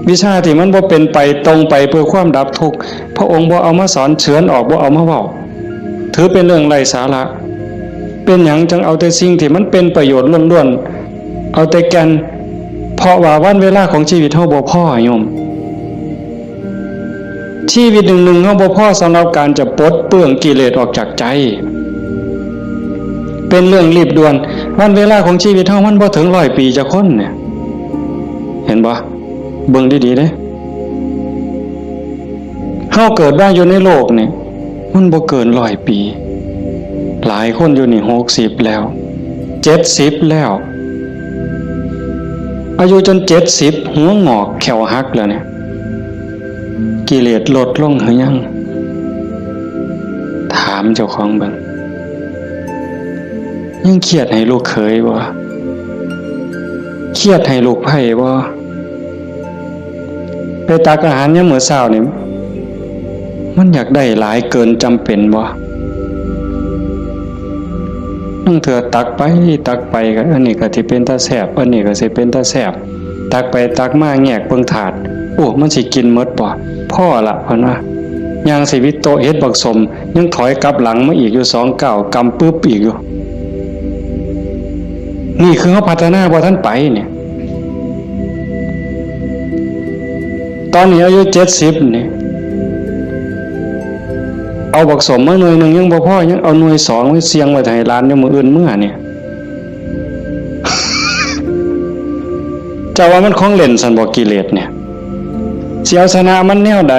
วิชาที่มันบ่เป็นไปตรงไปเพื่อความดับทุกข์ พระองค์บ่เอามาสอน เฉือนออก บ่เอามาเว้า ถือเป็นเรื่องไร้สาระ เป็นหยังจั่งเอาแต่สิ่งที่มันเป็นประโยชน์ล้วนๆ เอาแต่แก่น เพราะว่าวันเวลาของชีวิตเฮาบ่พอโยม ชีวิตหนึ่งๆเฮาบ่พอสำหรับการจะปลดเปลื้องกิเลสออกจากใจ เป็นเรื่องรีบด่วน วันเวลาของชีวิตเฮามันบ่ถึงร้อยปีจักคนเนี่ย เห็นบ่ เบิ่งดีๆเด้ เฮาเกิดมาอยู่ในโลกนี่ มันบ่เกินร้อยปี หลายคนอยู่นี่หกสิบแล้ว เจ็ดสิบแล้ว อายุจนเจ็ดสิบ หัวงอกแข้วหักแล้วเนี่ย กิเลสลดลงหรือยัง ถามเจ้าของเบิ่ง ยังเครียดให้ลูกเขยบ่ เครียดให้ลูกไพร่บ่ ไปตักอาหารยามมื้อเช้านี่ มันอยากได้หลายเกินจำเป็นบ่ ลางเทื่อตักไปตักไปก็ อันนี้ก็สิเป็นตาแซ่บ อันนี้ก็สิเป็นตาแซ่บ ตักไปตักมาแงกเบิ่งถาด โอ้ มันสิกินหมดบ่ พอละ เพิ่นว่า ย่างสิวิดโต๊ะเฮ็ดบักสม ยังถอยกลับหลังมาอีกอยู่สองก้าว กำปึ๊บอีกอยู่ นี่คือเฮาพัฒนาบ่ทันไปเนี่ย ตอนนี้อายุเจ็ดสิบนี่ เอาบักส้มมาหน่วยหนึ่งยังบ่พอ ยังเอาหน่วยสองไว้เสี่ยงไว้ให้หลานอยู่มื้ออื่นเมือนี่ เจ้าว่ามันของเล่นซั่นบ่ กิเลสเนี่ย สิเอาชนะมันแนวใด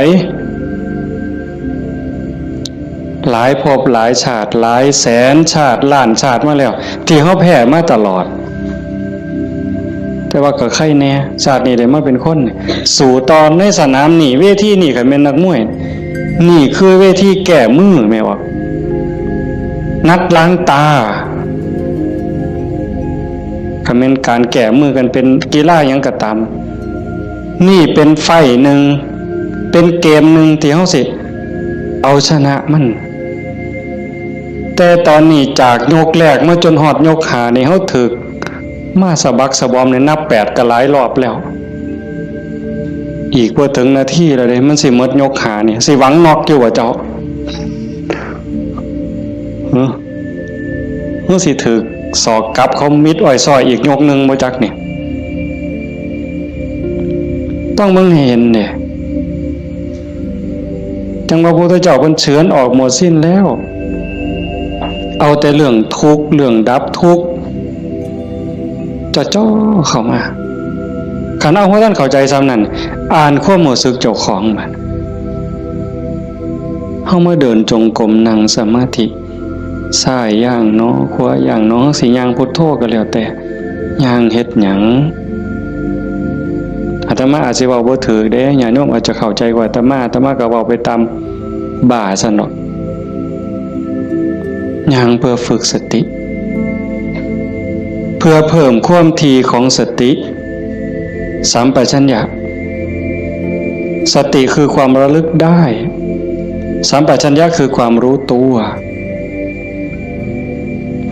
หลายภพหลายชาติ หลายแสนชาติ ล้านชาติมาแล้ว ที่เฮาแพ้มาตลอด แต่ว่าก็ไคแน่ ชาตินี้ได้มาเป็นคน สู้ต่อในสนามนี้ เวทีนี้ คันแม่นนักมวย นี่คือเวทีแก้มือ แม่นบ่ นัดล้างตา คันแม่นการแก้มือกันเป็นกีฬาหยังก็ตาม นี่เป็นไฟต์หนึ่ง เป็นเกมหนึ่งที่เฮาสิเอาชนะมัน แต่ตอนนี้จากยกแรกมาจนฮอดยกห้านี่ เฮาถืกมาสะบักสะบอมนี่ นับแปดก็หลายรอบแล้ว อีกบ่ถึงนาทีแล้วเด้ มันสิหมดยกห้านี่ สิหวังน็อกอยู่บ่เจ้า หึ หึ สิถืกศอกกลับเขามิดอ้อยซ้อยอีกยกหนึ่งบ่จักนี่ ต้องเบิ่งให้เห็นเด้ จั่งว่าพระพุทธเจ้าเพิ่นเฉือนออกหมดสิ้นแล้ว เอาแต่เรื่องทุกข์ เรื่องดับทุกข์ จ่อๆเข้ามา คันเอาบ่ทันเข้าใจส่ำนั้น อ่านความรู้สึกเจ้าของบัด เฮามาเดินจงกรม นั่งสมาธิ ซ้ายย่างหนอ ขวาย่างหนอ สิย่างพุทโธก็แล้วแต่ ย่างเฮ็ดหยัง อาตมาอาจสิเว้าบ่ถูกเด้ ญาติโยมอาจจะเข้าใจกว่าอาตมา อาตมาก็เว้าไปตามบ้าซั่นดอก ย่างเพื่อฝึกสติ เพื่อเพิ่มความถี่ของสติ สัมปชัญญะ สติคือความระลึกได้ สัมปชัญญะคือความรู้ตัว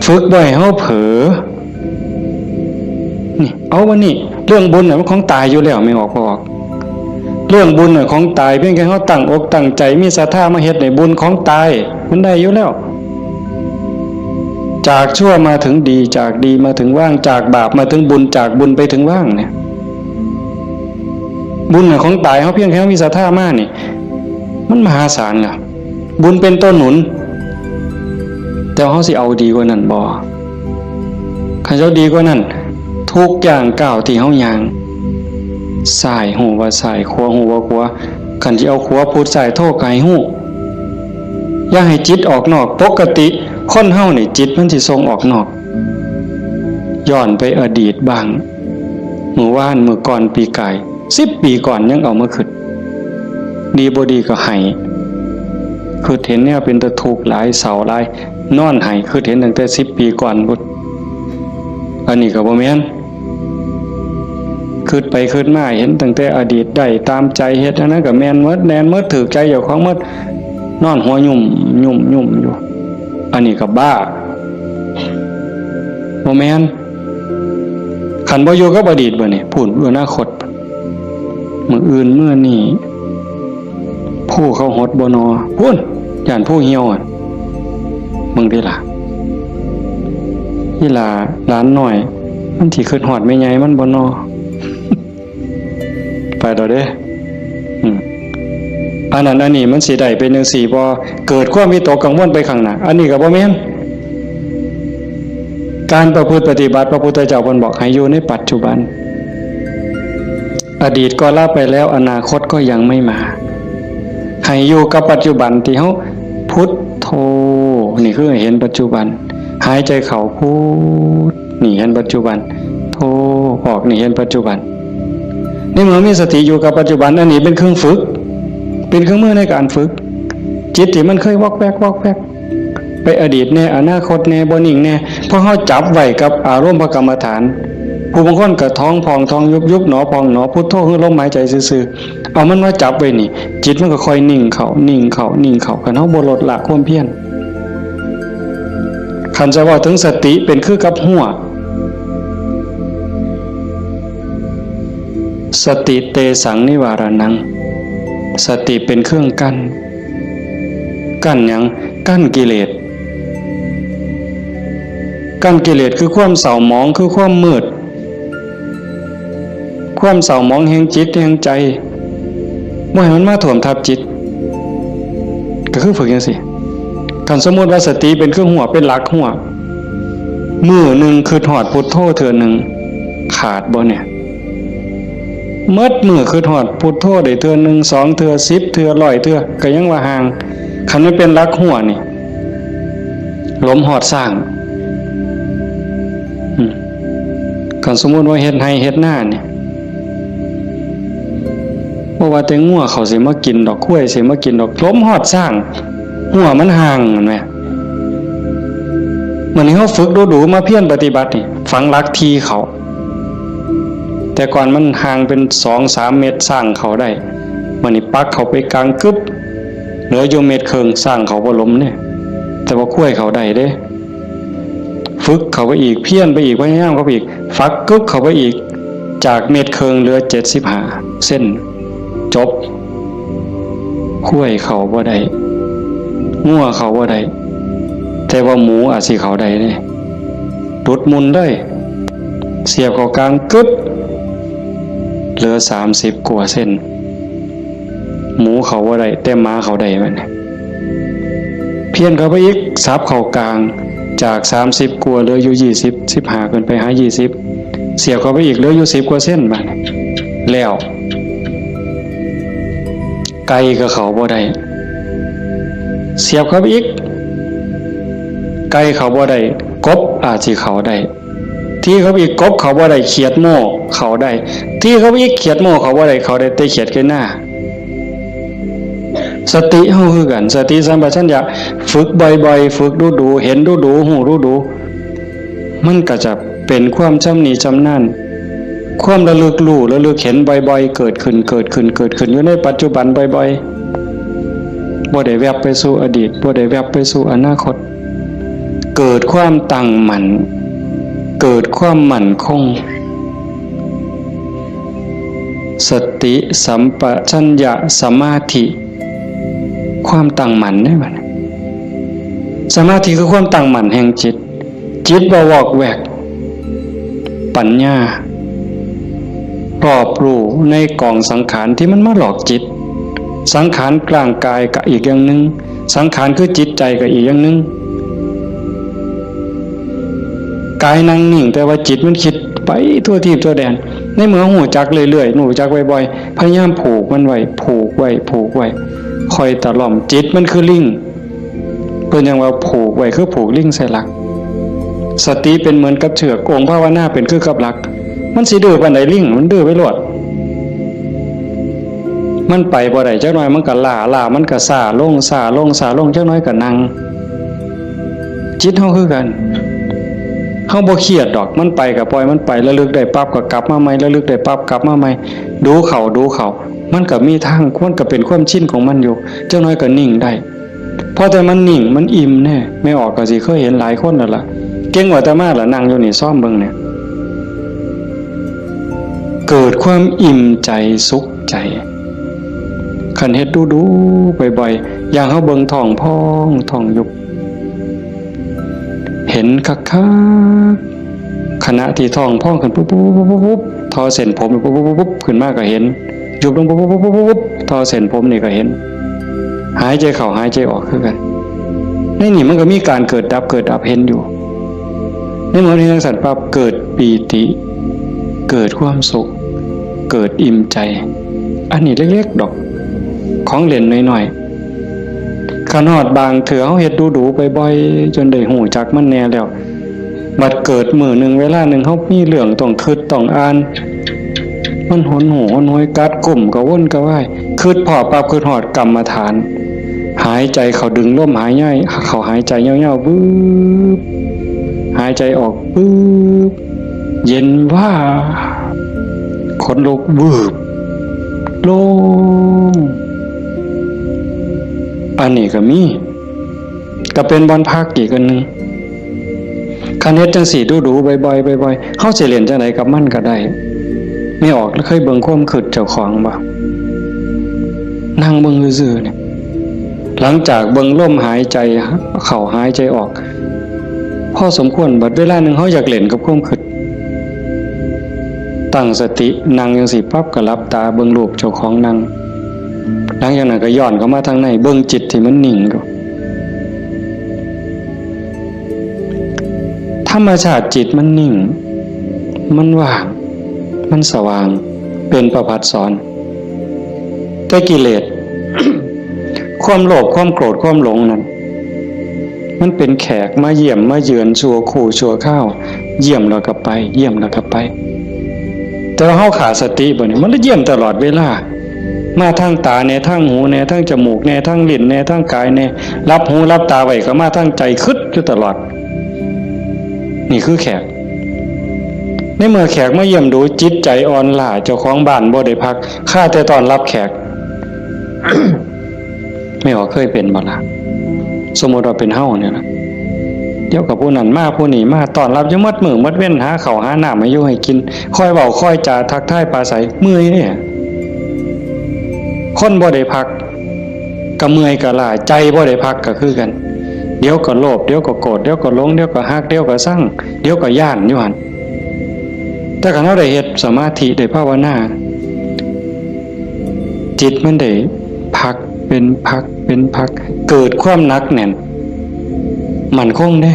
ฝึกบ่ให้เฮาเผลอ นี่ เอาวันนี้ เรื่องบุญน่ะมันของตายอยู่แล้ว แม่นบ่ พ่อ เรื่องบุญน่ะของตาย เพียงแค่เฮาตั้งอกตั้งใจ มีศรัทธามาเฮ็ดนี่ บุญของตาย มันได้อยู่แล้ว จากชั่วมาถึงดี จากดีมาถึงว่าง จากบาปมาถึงบุญ จากบุญไปถึงว่างเนี่ย บุญน่ะของตาย เฮาเพียงแค่มีศรัทธามานี่ มันมหาศาลน่ะ บุญเป็นตัวหนุน แต่เฮาสิเอาดีกว่านั้นบ่ คันเฮาดีกว่านั้น ทุกย่างก้าวที่เฮาย่าง ซ้ายฮู้ว่าซ้าย ขวาฮู้ว่าขวา คันสิเอาขวาพุทซ้ายโธก็ให้ฮู้ อย่าให้จิตออกนอก ปกติคนเฮานี่จิตมันสิส่งออกนอก ย้อนไปอดีตบ้าง มื้อวาน มื้อก่อน ปีกาย สิบปีก่อนยังเอามาคิด ดีบ่ดีก็ไห้ คิดเห็นแนวเป็นตาทุกข์หลาย เศร้าหลาย นอนไห้ คิดเห็นตั้งแต่สิบปีก่อนพุ้น อันนี้ก็บ่แม่น คิดไปคิดมาเห็นตั้งแต่อดีต ได้ตามใจ เฮ็ดอันนั้นก็แม่นหมด แม่นหมด ถูกใจเจ้าของหมด นอนหัวยุ่มยุ่มยุ่มอยู่ อันนี้ก็บ้า บ่แม่น คันบ่อยู่กับอดีตบัดนี้ พู้น อนาคต มื้ออื่นมื้อนี้ ภูเขาหดบ่นอ พู้น ย้านภูเหี่ยวอะ เบิ่งติล่ะ อีหล่าหลานน้อย มันสิคิดฮอดแม่ใหญ่มันบ่นอ ไปแล้วเด้ อืม อันนั้นอันนี้มันสิได้เป็นจั่งซี้บ่ เกิดความวิตกกังวลไปข้างหน้า อันนี้ก็บ่แม่น การประพฤติปฏิบัติ พระพุทธเจ้าเพิ่นบอกให้อยู่ในปัจจุบัน อดีตก็ละไปแล้ว อนาคตก็ยังไม่มา ให้อยู่กับปัจจุบันที่เฮาพุทโธ นี่คือให้เห็นปัจจุบัน หายใจเข้าพุท นี่เห็นปัจจุบัน โธ ออก นี่เห็นปัจจุบัน ในเมื่อมีสติอยู่กับปัจจุบัน อันนี้เป็นเครื่องฝึก เป็นเครื่องมือในการฝึก จิตที่มันเคยวอกแวกวอกแวก ไปอดีตแน่ อนาคตแน่ บ่นิ่งแน่ พอเฮาจับไว้กับอารมณ์พระกรรมฐาน ผู้บางคนก็ท้องพองท้องยุบ ยุบหนอพองหนอ พุทโธคือลมหายใจซื่อๆ เอามันมาจับไว้นี่ จิตมันก็ค่อยนิ่งเข้า นิ่งเข้า นิ่งเข้า คันเฮาบ่ลดละความเพียร คันจะเว้าถึงสติเป็นคือกับฮั้ว สติเตสังนิวารณัง สติเป็นเครื่องกั้น กั้นหยัง กั้นกิเลส กั้นกิเลสคือความเศร้าหมอง คือความมืด ความเศร้าหมองแห่งจิตแห่งใจ บ่ให้มันมาท่วมทับจิต ก็คือฝึกจังซี่ คันสมมุติว่าสติเป็นคือหัว เป็นหลักหัว มื้อหนึ่งคิดฮอดพุทโธเทื่อหนึ่ง ขาดบ่เนี่ย หมดมื้อคิดฮอดพุทโธได้เทื่อหนึ่ง สองเทื่อ สิบเทื่อ ร้อยเทื่อ ก็ยังว่าห่าง คันมันเป็นหลักหัวนี่ หลมฮอดซ้าง อืม คันสมมุติว่าเฮ็ดไร่เฮ็ดนานี่ บ่ว่าแต่งัวเขาสิมากินดอก ควายสิมากินดอก หลมฮอดซ้าง หัวมันห่าง แม่นบ่ มื้อนี้เฮาฝึกดูๆ มาเพียรปฏิบัตินี่ ฝังหลักที่เข้า แต่ก่อนมันห่างเป็นสองสามเมตร ซ้างเข้าได้ มื้อนี้ปักเข้าไปกลางกึบ เหลืออยู่เมตรครึ่ง ซ้างเข้าบ่หลมเนี่ย แต่ว่าควายเข้าได้เด้ ฝึกเข้าไปอีก เพียรไปอีก พยายามเข้าไปอีก ฝักกึกเข้าไปอีก จากเมตรครึ่งเหลือเจ็ดสิบห้าเซน จบ ควายเข้าบ่ได้ งัวเข้าบ่ได้ แต่ว่าหมูอาจสิเข้าได้เด้ หลุดมุ่นเลย เสียบเข้ากลางกึบ เหลือสามสิบกว่าเซน หมูเข้าบ่ได้ แต่หมาเข้าได้บัดนี้ เพี้ยนเข้าไปอีก สับเข้ากลาง จากสามสิบกว่าเหลืออยู่ยี่สิบ สิบห้า ขึ้นไปหายี่สิบ เสียบเข้าไปอีก เหลืออยู่สิบกว่าเซนบัดนี้ แล้ว ไก่ก็เข้าบ่ได้ เสียบเข้าไปอีก ไก่เข้าบ่ได้ กบอาจสิเข้าได้ ทีเข้าไปอีก กบเข้าบ่ได้ เขียดโม่เข้าได้ ทีเข้าไปอีก เขียดโม่เข้าบ่ได้ เข้าได้แต่เขียดไก่นา สติเฮาคือกัน สติสัมปชัญญะ ฝึกบ่อยๆ ฝึกดูๆ เห็นดูๆ ฮู้ดูๆ มันก็จะเป็นความชำนิชำนาญ ความระลึกรู้ ระลึกเห็นบ่อยๆ เกิดขึ้น เกิดขึ้น เกิดขึ้น อยู่ในปัจจุบันบ่อยๆ บ่ได้แวบไปสู่อดีต บ่ได้แวบไปสู่อนาคต เกิดความตั้งมั่น เกิดความมั่นคง สติสัมปชัญญะสมาธิ ความตั้งมั่นเนี่ยมัน สมาธิคือความตั้งมั่นแห่งจิต จิตบ่วอกแวก ปัญญา รอบรู้ในกองสังขารที่มันมาหลอกจิต สังขารร่างกายก็อีกอย่างหนึ่ง สังขารคือจิตใจก็อีกอย่างหนึ่ง กายนั่งนิ่ง แต่ว่าจิตมันคิดไปทั่วทีปทั่วแดน ในเมื่อฮู้จักเรื่อยๆ ฮู้จักบ่อยๆ พยายามผูกมันไว้ ผูกไว้ ผูกไว้ คอยตะล่อม จิตมันคือลิง เพิ่นยังว่าผูกไว้คือผูกลิงใส่หลัก สติเป็นเหมือนกับเชือก องค์ภาวนาเป็นคือกับหลัก มันสิดื้อปานใดลิง มันดื้อไปโลด มันไปบ่ได้ จักหน่อยมันก็ล้า ล้ามันก็ซ้าลง ซ้าลง ซ้าลง จักหน่อยก็นั่ง จิตเฮาคือกัน เฮาบ่เครียดดอก มันไปก็ปล่อยมันไป ระลึกได้ปั๊บก็กลับมาใหม่ ระลึกได้ปั๊บกลับมาใหม่ ดูเข้า ดูเข้า มันก็มีทาง มันก็เป็นความชินของมันอยู่ จักหน่อยก็นิ่งได้ พอแต่มันนิ่ง มันอิ่มแน่ แม่ออกก็สิเคยเห็นหลายคนแล้วล่ะ เก่งกว่าอาตมาล่ะ นั่งอยู่นี่ ซ่อมเบิ่งเนี่ย เกิดความอิ่มใจสุขใจ คันเฮ็ดดูๆ บ่อยๆ อย่างเฮาเบิ่งท้องพองท้องยุบ เห็นคักๆ ขณะที่ท้องพองขึ้นปุ๊บปุ๊บปุ๊บปุ๊บปุ๊บ ทอเส้นผมปุ๊บปุ๊บปุ๊บปุ๊บ ขึ้นมาก็เห็น ยุบลงปุ๊บปุ๊บปุ๊บปุ๊บปุ๊บ ทอเส้นผมนี่ก็เห็น หายใจเข้าหายใจออกคือกัน ในนี่มันก็มีการเกิดดับเกิดดับเห็นอยู่ ในเมื่อที่จังซั่นปั๊บ เกิดปีติ เกิดความสุข เกิดอิ่มใจ อันนี้เล็กๆ ดอก ของเล่นน้อยๆ คันฮอดบางเทื่อเฮาเฮ็ดดูๆ บ่อยๆ จนได้ฮู้จักมันแน่แล้ว บัดเกิดมื้อหนึ่งเวลาหนึ่งเฮามีเรื่องต้องคิดต้องอ่าน มันหนหูหนหวยกัดกุ้มกระวนกระวาย คิดพ้อปั๊บคิดฮอดกรรมฐาน หายใจเข้าดึงลมหายใจเข้าหายใจยาวๆ วืบ หายใจออก วืบ เย็นวาบ ขนลุก วืบ โล่ง อันนี้ก็มี ก็เป็นบ่อนพักอีกอันหนึ่ง คันเฮ็ดจังซี่ดูๆ บ่อยๆ บ่อยๆ เฮาสิเล่นจังไดกับมันก็ได้ แม่ออกเคยเบิ่งความคิดเจ้าของบ่ นั่งเบิ่งซื่อๆ เนี่ย หลังจากเบิ่งลมหายใจเข้าหายใจออก พอสมควร บัดเวลาหนึ่งเฮาอยากเล่นกับความคิด ตั้งสตินั่งจังซี่ปั๊บก็หลับตาเบิ่งรูปเจ้าของนั่ง หลังจากนั้นก็ย้อนเข้ามาทางใน เบิ่งจิตที่มันนิ่งอยู่ ธรรมชาติจิตมันนิ่ง มันว่าง มันสว่าง เป็นประภัสสร แต่กิเลส ความโลภ ความโกรธ ความหลงนั่น มันเป็นแขกมาเยี่ยมมาเยือนชั่วครู่ชั่วคราว เยี่ยมแล้วก็ไป เยี่ยมแล้วก็ไป แต่ว่าเฮาขาดสติบ่นี่ มันเลยเยี่ยมตลอดเวลา มาทางตาแน่ ทางหูแน่ ทางจมูกแน่ ทางลิ้นแน่ ทางกายแน่ หลับหูหลับตาไว้ก็มาทางใจ คิดอยู่ตลอด นี่คือแขก ในเมื่อแขกมาเยี่ยมดู จิตใจอ่อนล้า เจ้าของบ้านบ่ได้พัก คาแต่ต้อนรับแขก แม่ออกเคยเป็นบ่ล่ะ สมมติว่าเป็นเฮาเนี่ยนะ เดี๋ยวกับผู้นั้นมาผู้นี้มา ต้อนรับอยู่หมดมื้อหมดเว็น หาข้าวหาน้ำให้อยู่ให้กิน คอยเว้าคอยจาทักทายปราศรัย เมื่อยเนี่ย คนบ่ได้พัก ก็เมื่อยก็ล้า ใจบ่ได้พักก็คือกัน เดี๋ยวก็โลภ เดี๋ยวก็โกรธ เดี๋ยวก็หลง เดี๋ยวก็ฮัก เดี๋ยวก็ซัง เดี๋ยวก็ย้านอยู่หั่น แต่คันเฮาได้เฮ็ดสมาธิ ได้ภาวนา จิตมันได้พักเป็นพักเป็นพัก เกิดความหนักแน่น มั่นคงเด้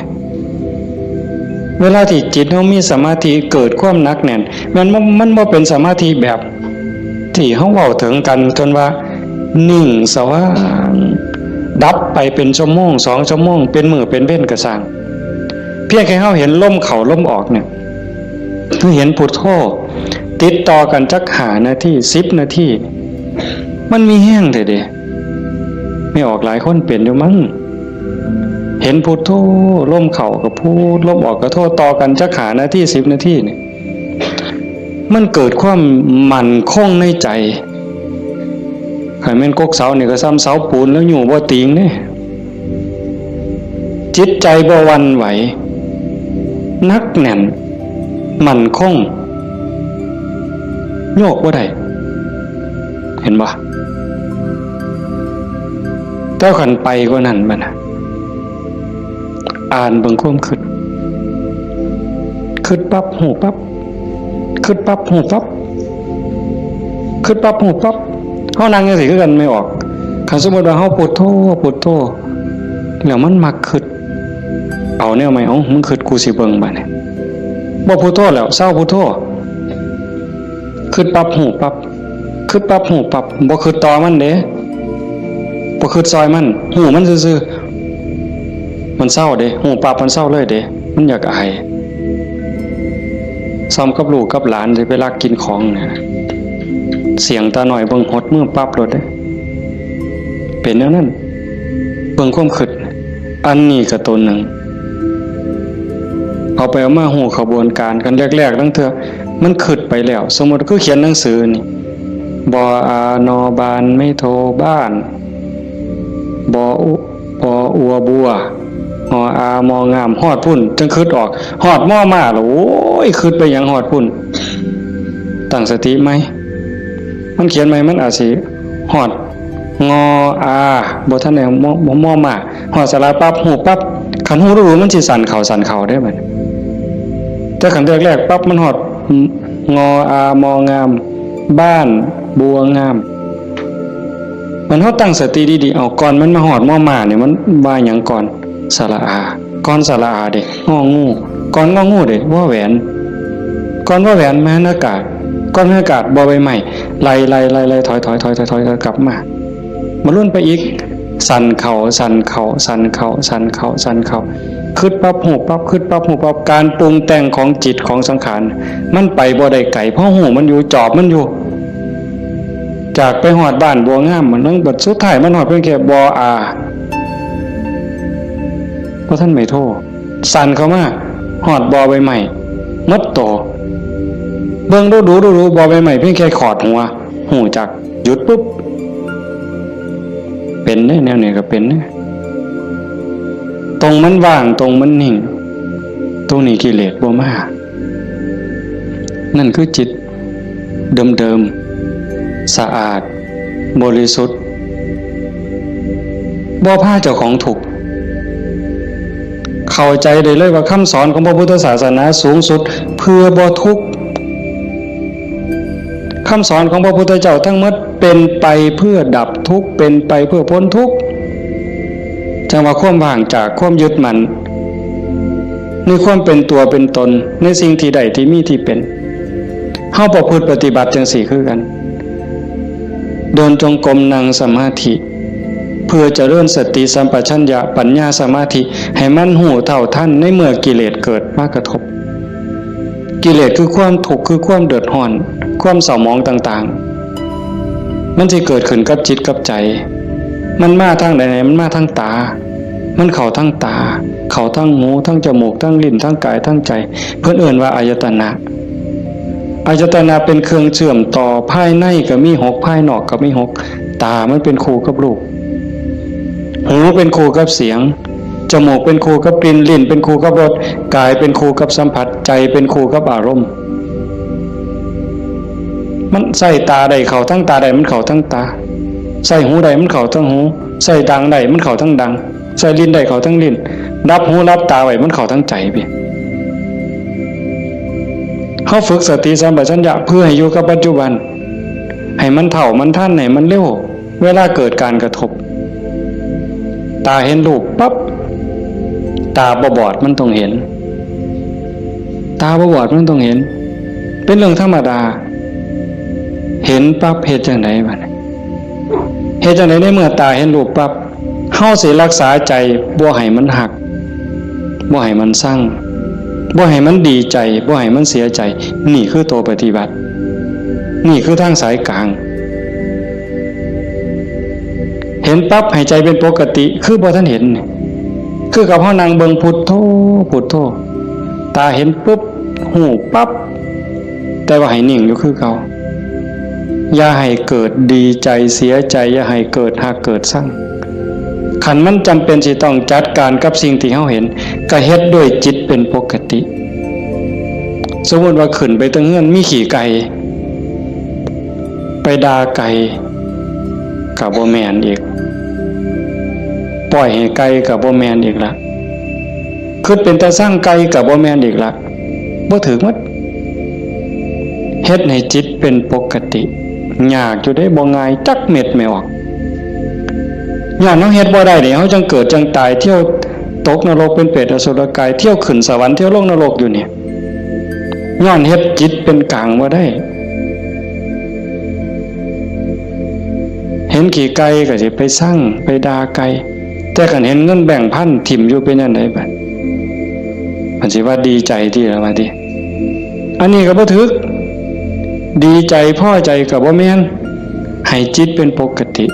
เวลาที่จิตเฮามีสมาธิ เกิดความหนักแน่น มันบ่ มันบ่เป็นสมาธิแบบที่เฮาเว้าถึงกัน จนว่านิ่งสว่าง ดับไปเป็นชั่วโมง สองชั่วโมง เป็นมื้อเป็นเว็นก็ซ่าง เพียงแค่เฮาเห็นลมเข้าลมออกเนี่ย คือเห็นพุทโธติดต่อกันจักห้านาที สิบนาที มันมีแฮงแท้เด้ แม่ออกหลายคนเป็นอยู่มั้ง เห็นพุทโธ ลมเข้าก็พุท ลมออกก็โธ ต่อกันจักห้านาที สิบนาทีนี่ มันเกิดความมั่นคงในใจ คันแม่นกกเสานี่ก็ส่ำเสาปูนแล้วอยู่บ่ติงเด้ จิตใจบ่หวั่นไหว หนักแน่น มั่นคง โยกบ่ได้ เห็นบ่ แต่คันไปกว่านั้นบัดน่ะ อ่านเบิ่งความคิด คิดปั๊บ ฮู้ปั๊บ คิดปั๊บ ฮู้ปั๊บ คิดปั๊บ ฮู้ปั๊บ เฮานั่งจั่งซี้คือกัน แม่ออก คันสมมุติว่าเฮาพุทโธ พุทโธ แล้วมันมักคิด เอาแนวใหม่ เอ้า มึงคิด กูสิเบิ่งบัดนี้ บ่พุทโธแล้ว เซาพุทโธ คิดปั๊บ ฮู้ปั๊บ คิดปั๊บ ฮู้ปั๊บ บ่คิดต่อมันเด้ บ่คิดซอยมัน ฮู้มันซื่อๆ มันเซาเด้ ฮู้ปั๊บมันเซาเลยเด้ มันอยากอาย ส่ำกับลูกกับหลานสิไปลักกินของเนี่ย เสี้ยงตาน้อยเบิ่งหดมือปั๊บโลดเด้ เป็นแนวนั้น เบิ่งความคิด อันนี้ก็ตัวหนึ่ง เอาไปเอามาฮู้ขบวนการกัน แรกๆ ลางเทื่อมันคิดไปแล้ว สมมุติคือเขียนหนังสือนี่ บออา นอ บาน ไม้โท บ้าน บออุ ปออัวบัว หออามองาม ฮอดพุ้น จั่งคิดออก ฮอดมอมาแล้ว โอ้ย คิดไปหยังฮอดพุ้น ตั้งสติใหม่ มันเขียนใหม่ มันอาจสิฮอด งออา บ่ทันได้มอ มอมา ฮอดสระปั๊บ ฮู้ปั๊บ คันฮู้รู้มันสิสั่นเข้าสั่นเข้าเด้บัดนี้ แต่คันแรกๆ ปั๊บ มันฮอด งออามองาม บ้านบัวงาม มันเฮาตั้งสติดีๆ เอา ก่อนมันมาฮอดมอมาเนี่ย มันว่าหยังก่อน สระอา ก่อนสระอาเด้ งองู ก่อนงองูเด้ วอแหวน ก่อนวอแหวน มหากาศ ก่อนมหากาศ บอใบไม้ ไล่ๆๆๆ ถอยๆๆๆ กลับมา มาลุ้นไปอีก สั่นเข้า สั่นเข้า สั่นเข้า สั่นเข้า สั่นเข้า คิดปั๊บ ฮู้ปั๊บ คิดปั๊บ ฮู้ปั๊บ การปรุงแต่งของจิตของสังขาร มันไปบ่ได้ไกล เพราะฮู้มันอยู่ จอบมันอยู่ จากไปฮอดบ้านบัวงาม มัน มันบัดสุดท้ายมันฮอดเพียงแค่บออา บ่ทันไม้โท สั่นเข้ามา ฮอดบอใบไม้ หมดโต เบิ่งดูๆๆ บอใบไม้เพียงแค่ขอดหัว ฮู้จัก หยุดปุ๊บ เป็นเด้ แนวนี้ก็เป็นเด้ ตรงมันว่าง ตรงมันนิ่ง ตรงนี้กิเลสบ่มา นั่นคือจิตเดิมๆ สะอาด บริสุทธิ์ บ่พาเจ้าของทุกข์ เข้าใจได้เลยว่าคำสอนของพระพุทธศาสนาสูงสุดเพื่อบ่ทุกข์ คำสอนของพระพุทธเจ้าทั้งหมด เป็นไปเพื่อดับทุกข์ เป็นไปเพื่อพ้นทุกข์ จั่งว่าความว่างจากความยึดมั่น ในความเป็นตัวเป็นตน ในสิ่งที่ได้ที่มีที่เป็น เฮาประพฤติปฏิบัติจั่งซี้คือกัน เดินจงกรม นั่งสมาธิ เพื่อเจริญสติสัมปชัญญะ ปัญญาสมาธิ ให้มันรู้เท่าทันในเมื่อกิเลสเกิดมากระทบ กิเลสคือความทุกข์ คือความเดือดร้อน ความเศร้าหมองต่างๆ มันสิเกิดขึ้นกับจิตกับใจ มันมาทางใด มันมาทางตา มันเข้าทางตา เข้าทางหู ทางจมูก ทางลิ้น ทางกาย ทางใจ เพิ่นเอิ้นว่าอายตนะ อายตนะเป็นเครื่องเชื่อมต่อ ภายในก็มีหก ภายนอกก็มีหก ตามันเป็นคู่กับรูป หูเป็นคู่กับเสียง จมูกเป็นคู่กับกลิ่น ลิ้นเป็นคู่กับรส กายเป็นคู่กับสัมผัส ใจเป็นคู่กับอารมณ์ มันใส่ตาได้เข้าทั้งตาได้ มันเข้าทั้งตา ใส่หูได้ มันเข้าทั้งหู ใส่ดังได้ มันเข้าทั้งดัง ใส่ลิ้นได้ เข้าทั้งลิ้น รับหูรับตาไว้ มันเข้าทั้งใจพี่ เฮาฝึกสติสัมปชัญญะเพื่อให้อยู่กับปัจจุบัน ให้มันเท่ามันทัน ให้มันเร็ว เวลาเกิดการกระทบ ตาเห็นรูปปั๊บ ตาบ่บอดมันต้องเห็น ตาบ่บอดมันต้องเห็น เป็นเรื่องธรรมดา เห็นปั๊บเฮ็ดจั่งใดบัดนี้ เฮ็ดจั่งใดในเมื่อตาเห็นรูปปั๊บ เฮาสิรักษาใจบ่ให้มันฮัก บ่ให้มันซัง บ่ให้มันดีใจ บ่ให้มันเสียใจ นี่คือตัวปฏิบัติ นี่คือทางสายกลาง เห็นปั๊บให้ใจเป็นปกติ คือบ่ทันเห็นนี่ คือกับเฮานั่งเบิ่งพุทโธ พุทโธ ตาเห็นปุ๊บ ฮู้ปั๊บ แต่ว่าให้นิ่งอยู่คือเก่า อย่าให้เกิดดีใจเสียใจ อย่าให้เกิดฮักเกิดซัง คันมันจำเป็นสิต้องจัดการกับสิ่งที่เฮาเห็น ก็เฮ็ดด้วยจิตเป็นปกติ สมมุติว่าขึ้นไปเทิงเฮือนมีขี้ไก่ ไปด่าไก่ ก็บ่แม่นอีก ปล่อยให้ไก่ก็บ่แม่นอีกละ คิดเป็นตาซังไก่ก็บ่แม่นอีกละ บ่ถืกหมด เฮ็ดให้จิตเป็นปกติ ยากอยู่เด้ บ่ง่ายจักเม็ดแม่ออก ย้อนเฮาเฮ็ดบ่ได้นี่ เฮาจั่งเกิดจั่งตาย เที่ยวตกนรกเป็นเปรตอสุรกาย เที่ยวขึ้นสวรรค์ เที่ยวลงนรกอยู่นี่ ย้อนเฮ็ดจิตเป็นกลางบ่ได้ เห็นขี้ไก่ก็สิไปซัง ไปด่าไก่ แต่คันเห็นเงินแบงค์พันถิ่มอยู่เป็นจั่งใดบัด มันสิว่าดีใจติล่ะว่าติ อันนี้ก็บ่ถืก ดีใจพอใจก็บ่แม่น ให้จิตเป็นปกติ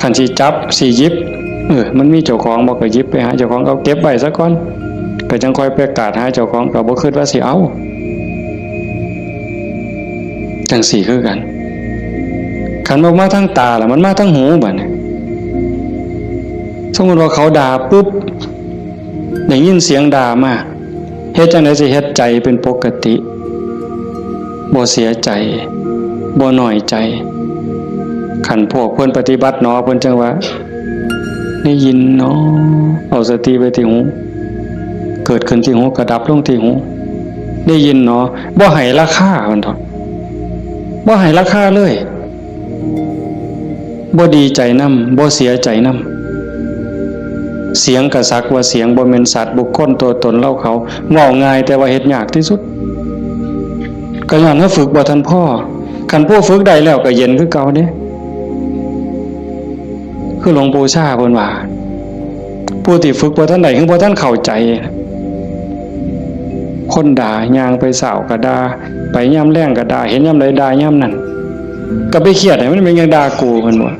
คันสิจับสิหยิบ เออ มันมีเจ้าของบ่ก็หยิบไปหาเจ้าของ เอาเก็บไว้ซะก่อน ก็จั่งค่อยไปกาดหาเจ้าของ ก็บ่คิดว่าสิเอา จั่งซี้คือกัน คันบ่มาทางตาล่ะ มันมาทางหูบัดนี้ สมมุติว่าเขาด่าปุ๊บ ได้ยินเสียงด่ามา เฮ็ดจั่งใดสิเฮ็ดใจเป็นปกติ บ่เสียใจ บ่น้อยใจ คันพวกเพิ่นปฏิบัติหนอ เพิ่นจั่งว่า ได้ยินหนอ เอาสติไว้ที่หู เกิดขึ้นที่หู ก็ดับลงที่หู ได้ยินหนอ บ่ให้ราคา เพิ่นดอก บ่ให้ราคาเลย บ่ดีใจนำ บ่เสียใจนำ เสียงก็สักว่าเสียง บ่แม่นสัตว์บุคคลตัวตนเราเขา เว้าง่ายแต่ว่าเฮ็ดยากที่สุด ก็ย้อนว่าฝึกบ่ทันพอ คันผู้ฝึกได้แล้วก็เย็นคือเก่าเด้ คือหลวงปู่ชาเพิ่นว่า ผู้ที่ฝึกบ่ทันได้ คือบ่ทันเข้าใจ คนด่า ย่างไปเช้าก็ด่า ไปยามแลงก็ด่า เห็นยามใดด่ายามนั้น ก็ไปเครียดให้มันเป็นหยังด่ากู เพิ่นว่า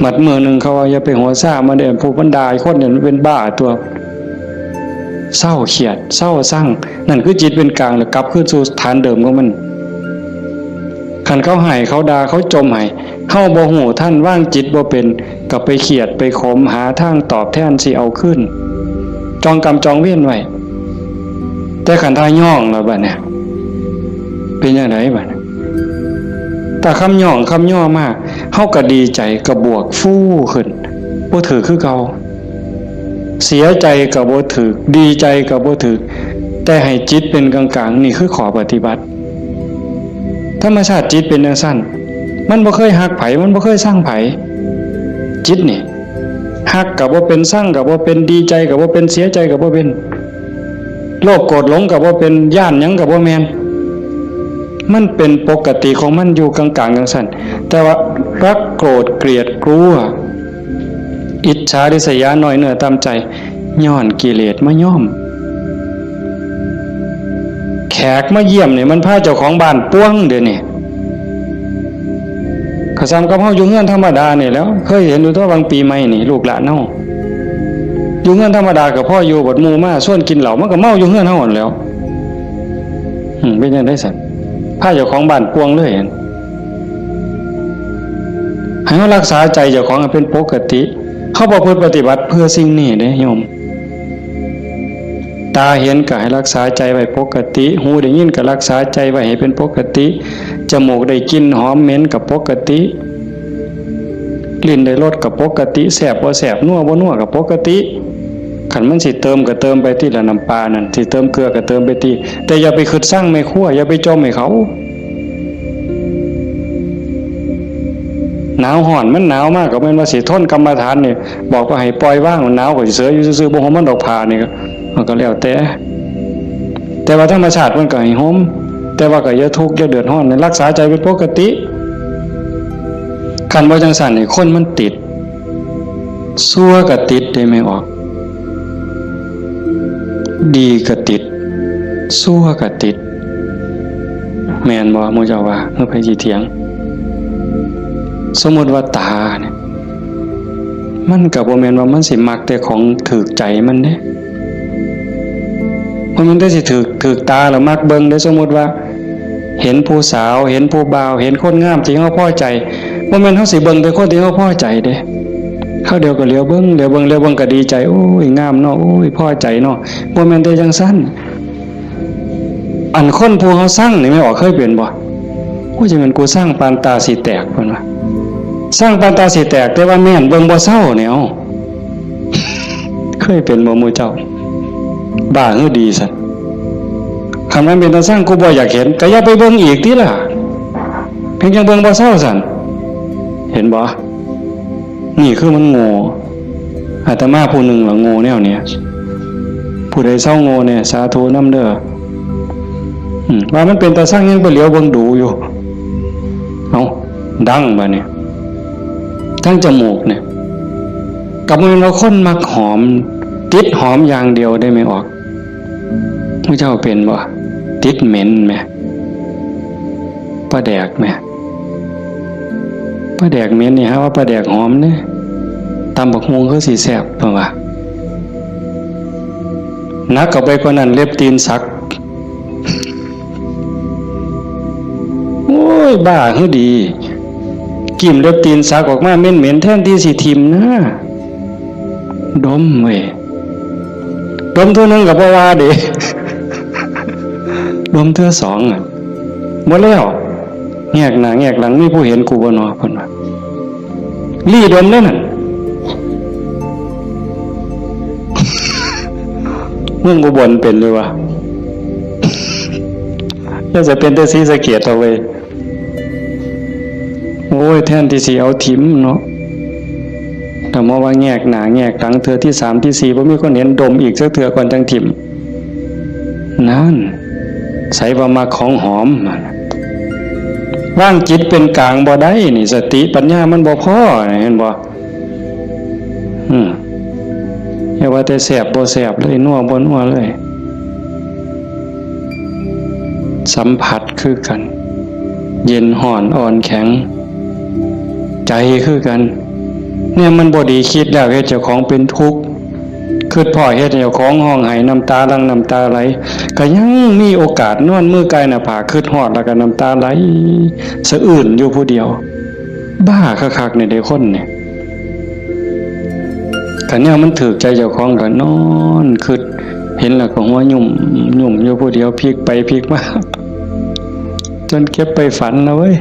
บัดมื้อหนึ่งเขาว่า อย่าไปหัวซ่ามันเด้อ ผู้มันด่าคนเนี่ยมันเป็นบ้าตัว เซาเครียด เซาซัง นั่นคือจิตเป็นกลาง แล้วกลับคืนสู่ฐานเดิมของมัน คันเขาให้ เขาด่า เขาจ่มให้ เฮาบ่ฮู้ทัน วางจิตบ่เป็น ก็ไปเครียด ไปขม หาทางตอบแทนสิเอาคืน จองกรรมจองเวรไว้ แต่คันถ้าย้องแล้วบัดเนี่ย เป็นจั่งใดบัดเนี่ย ถ้าคำย้องคำย่อมา เฮาก็ดีใจ ก็บวกฟูขึ้น บ่ถืกคือเก่า เสียใจก็บ่ถืก ดีใจก็บ่ถืก แต่ให้จิตเป็นกลางๆ นี่คือข้อปฏิบัติ ธรรมชาติจิตเป็นจั่งซั้น มันบ่เคยฮักไผ มันบ่เคยซังไผ จิตนี่ ฮักก็บ่เป็น ซังก็บ่เป็น ดีใจก็บ่เป็น เสียใจก็บ่เป็น โลภโกรธหลงก็บ่เป็น ย้านหยังก็บ่แม่น มันเป็นปกติของมันอยู่กลางๆจั่งซั้น แต่ว่ารักโกรธเกลียดกลัว อิจฉาริษยา น้อยเนื้อต่ำใจ ย้อนกิเลสมาย้อม แขกมาเยี่ยมนี่มันพาเจ้าของบ้านป่วงเด้นี่ ก็ส่ำกับเฮาอยู่เฮือนธรรมดานี่แหล้ว เคยเห็นอยู่ตั๊ว บางปีใหม่นี่ ลูกหลานเฮาอยู่เฮือนธรรมดาก็พออยู่ บัดหมู่มาชวนกินเหล้า มันก็เมาอยู่เฮือนเฮาหั้นแหล้ว อืม เป็นจั่งใดซั้น พาเจ้าของบ้านป่วงเลย ให้เฮารักษาใจเจ้าของให้เป็นปกติ เฮาประพฤติปฏิบัติเพื่อสิ่งนี้เด้โยม ตาเห็นก็ให้รักษาใจไว้ปกติ หูได้ยินก็รักษาใจไว้ให้เป็นปกติ จมูกได้กลิ่นหอมเหม็นก็ปกติ ลิ้นได้รสก็ปกติ แซ่บบ่แซ่บ นัวบ่นัวก็ปกติ คันมันสิเติมก็เติมไปทีละน้ำปลานั่น สิเติมเกลือก็เติมไปที แต่อย่าไปคิดซังแม่ครัว อย่าไปจ่มให้เขา หนาวฮ้อน มันหนาวมากก็แม่นว่าสิทนกรรมฐานนี่ บอกว่าให้ปล่อยวาง หนาวก็สิเสยอยู่ซื่อๆ บ่ห่มมันดอกผ้านี่ก็ มันก็แล้วแต่ แต่ว่าธรรมชาติมันก็ให้ห่ม แต่ว่าก็อย่าทุกข์อย่าเดือดร้อน รักษาใจเป็นปกติ คันบ่จั่งซั้นนี่คนมันติด ชั่วก็ติดเด้แม่ออก ดีก็ติด ชั่วก็ติด แม่นบ่หมู่เจ้าว่า เฮาไผสิเถียง สมมุติว่าตาเนี่ย มันก็บ่แม่นว่ามันสิมักแต่ของถูกใจมันเด้ บ่แม่นแต่สิถูก ถูกตาแล้วมักเบิ่งเด้ สมมุติว่า เห็นผู้สาว เห็นผู้บ่าว เห็นคนงามที่เฮาพอใจ บ่แม่นเฮาสิเบิ่งแต่คนที่เฮาพอใจเด้ คราวเดียวก็เหลียวเบิ่ง เหลียวเบิ่ง เหลียวเบิ่งก็ดีใจ โอ้ย งามเนาะ โอ้ย พอใจเนาะ บ่แม่นแต่จั่งซั้น อันคนผู้เฮาซังนี่แม่ออกเคยเป็นบ่ โอ้ย จั่งแม่นกูซังปานตาสิแตก เพิ่นว่า ซังปานตาสิแตก แต่ว่าแม่นเบิ่งบ่เซาเนี่ย เอ้า เคยเป็นบ่หมู่เจ้า บ้าหรือดีซั้น คันมันเป็นตาซัง กูบ่อยากเห็น ก็อย่าไปเบิ่งอีกติล่ะ เพียงจั่งเบิ่งบ่เซาซั้น เห็นบ่ นี่คือมันโง่ อาตมาผู้หนึ่งล่ะโง่แนวเนี้ย ผู้ใดเซาโง่แน่ สาธุนำเด้อ อืม ว่ามันเป็นตาซังยังไปเหลียวเบิ่งดูอยู่ เอ้า ดังบาดนี้ ทั้งจมูกเนี่ย ก็บ่แม่นว่าคนมักหอม ติดหอมอย่างเดียวเด้แม่ออก หมู่เจ้าเป็นบ่ ติดเหม็นแหม ปลาแดกแหม ปลาแดกเหม็นนี่หาว่าปลาแดกหอมเด้ ตำบักหุ่งคือสิแซ่บ เพิ่นว่า หนักเข้าไปกว่านั้น เล็บตีนสัก โอ้ย บ้าหรือดี กลิ่นเล็บตีนสักออกมาเหม็นๆ แทนที่สิถิ่มนะ ดมเว้ย ดมเทื่อหนึ่งก็บ่ว่าเด้ ดมเทื่อสองอะ หมดแล้ว แงกหน้าแงกหลัง มีผู้เห็นกูบ่นอ เพิ่นว่า ลี่ดมเด้นั่น เมืองอุบลเป็นอยู่วะ แล้วจะเป็นแต่ศรีสะเกษเอาเว้ย โอ้ย แทนที่สิเอาถิ่มเนาะ แต่มาว่าแงกหน้าแงกหลังเทื่อที่สามที่สี่ บ่มีคนเห็น ดมอีกจักเทื่อก่อนจั่งถิ่ม นั่น ใสว่ามักของหอม วางจิตเป็นกลางบ่ได้นี่ สติปัญญามันบ่พอ เห็นบ่ อืม อย่าว่าแต่แซ่บบ่แซ่บเลย นัวบ่นัวเลย สัมผัสคือกัน เย็นฮ้อนอ่อนแข็ง ใจคือกัน เนี่ยมันบ่ดี คิดแล้วเฮ็ดเจ้าของเป็นทุกข์ คิดพ้อเฮ็ดให้เจ้าของฮ้องไห้ น้ำตาหลั่งน้ำตาไหล ก็ยังมีโอกาสนอนมือไก่หน้าผาก คิดฮอดแล้วก็น้ำตาไหล สะอื้นอยู่ผู้เดียว บ้าคักๆ นี่เด้คนนี่ คันแนวมันถูกใจเจ้าของก็นอนคิด เห็นแล้วก็หัวยุ่มยุ่มอยู่ผู้เดียว พลิกไปพลิกมา จนเก็บไปฝันนะเว้ย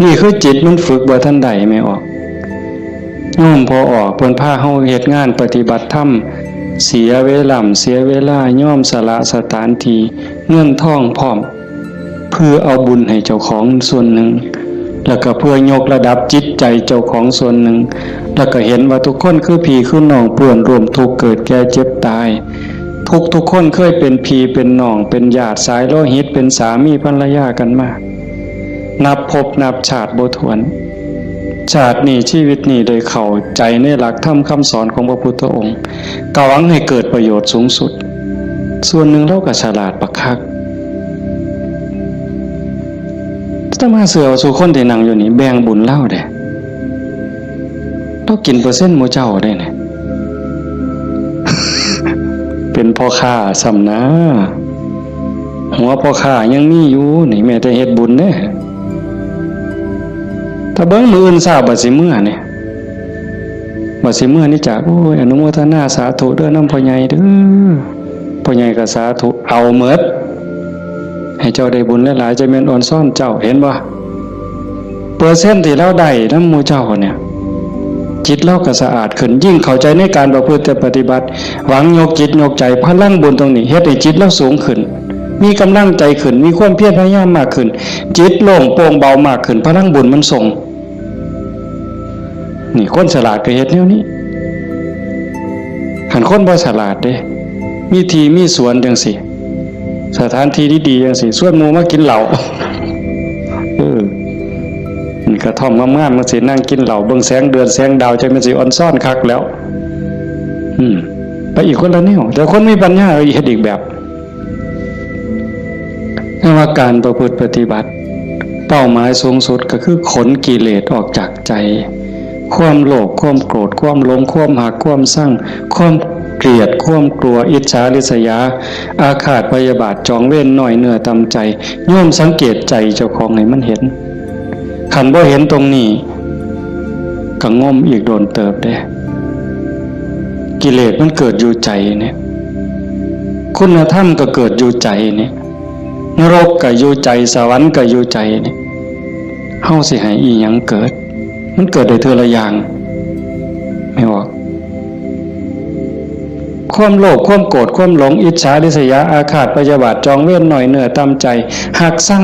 นี่คือจิตมันฝึกบ่ทันได้แม่ออก โยมพ่อออก เพิ่นพาเฮาเฮ็ดงานปฏิบัติธรรม เสียเวลา เสียเวลา ยอมสละสถานที่ เงินทองพร้อม เพื่อเอาบุญให้เจ้าของส่วนหนึ่ง แล้วก็เพื่อยกระดับจิตใจเจ้าของส่วนหนึ่ง แล้วก็เห็นว่าทุกคนคือพี่คือน้อง เพื่อนร่วมทุกข์เกิดแก่เจ็บตาย ทุกทุกคนเคยเป็นพี่เป็นน้อง เป็นญาติสายโลหิต เป็นสามีภรรยากันมา นับภพนับชาติบ่ถ้วน ชาตินี้ชีวิตนี้ได้เข้าใจในหลักธรรมคำสอนของพระพุทธองค์ ก็หวังให้เกิดประโยชน์สูงสุด ส่วนหนึ่งเราก็ฉลาดบักคัก อาตมาเชื่อว่าสู่คนที่นั่งอยู่นี่แบ่งบุญลาวเด้ ลาวกินเปอร์เซ็นต์หมู่เจ้าได้เนี่ย เป็นพ่อค้าซ้ำนะ หัวพ่อค้ายังมีอยู่นี่ แม้แต่เฮ็ดบุญเด้ ถ้าเบิ่งมื้ออื่นเช้าบัดสิเมือนี่ บัดสิเมือนี่จาก โอ้ย อนุโมทนาสาธุเด้อนำพ่อใหญ่เด้อ พ่อใหญ่ก็สาธุ เอาเมิด ให้เจ้าได้บุญหลายๆ จะแม่นออนซ่อนเจ้า เห็นบ่ เปอร์เซ็นต์ที่ลาวได้นำหมู่เจ้าเนี่ย จิตลาวก็สะอาดขึ้น ยิ่งเข้าใจในการประพฤติปฏิบัติ หวังยกจิตยกใจ พลังบุญตรงนี้เฮ็ดให้จิตลาวสูงขึ้น มีกำลังใจขึ้น มีความเพียรพยายามมากขึ้น จิตโล่งโปร่งเบามากขึ้น พลังบุญมันส่ง นี่คนฉลาดก็เฮ็ดแนวนี้ คันคนบ่ฉลาดเด้ มีที่มีสวนจังซี่ สถานที่ดีๆจังซี่ ชวนหมู่มากินเหล้า เออ นี่กระท่อมงามๆจังซี่ นั่งกินเหล้า เบิ่งแสงเดือนแสงดาว จังแม่นสิออนซ่อนคักแล้ว อืม ไปอีกคนละแนว แต่คนมีปัญญาเฮ็ดอีกแบบ แต่ว่าการประพฤติปฏิบัติ เป้าหมายสูงสุดก็คือขนกิเลสออกจากใจ ความโลภ ความโกรธ ความหลง ความฮัก ความซัง ความเกลียด ความกลัว อิจฉาริษยา อาฆาตพยาบาท จองเวร น้อยเนื้อต่ำใจ โยมสังเกตใจเจ้าของให้มันเห็น คันบ่เห็นตรงนี้ ก็งมอีกโดนเติบเด้ กิเลสมันเกิดอยู่ใจเนี่ย คุณธรรมก็เกิดอยู่ใจเนี่ย นรกก็อยู่ใจ สวรรค์ก็อยู่ใจเนี่ย เฮาสิให้อีหยังเกิด มันเกิดได้เทื่อละอย่าง แม่นบ่ ความโลภ ความโกรธ ความหลง อิจฉาริษยา อาฆาตพยาบาท จองเวร น้อยเนื้อต่ำใจ ฮักซัง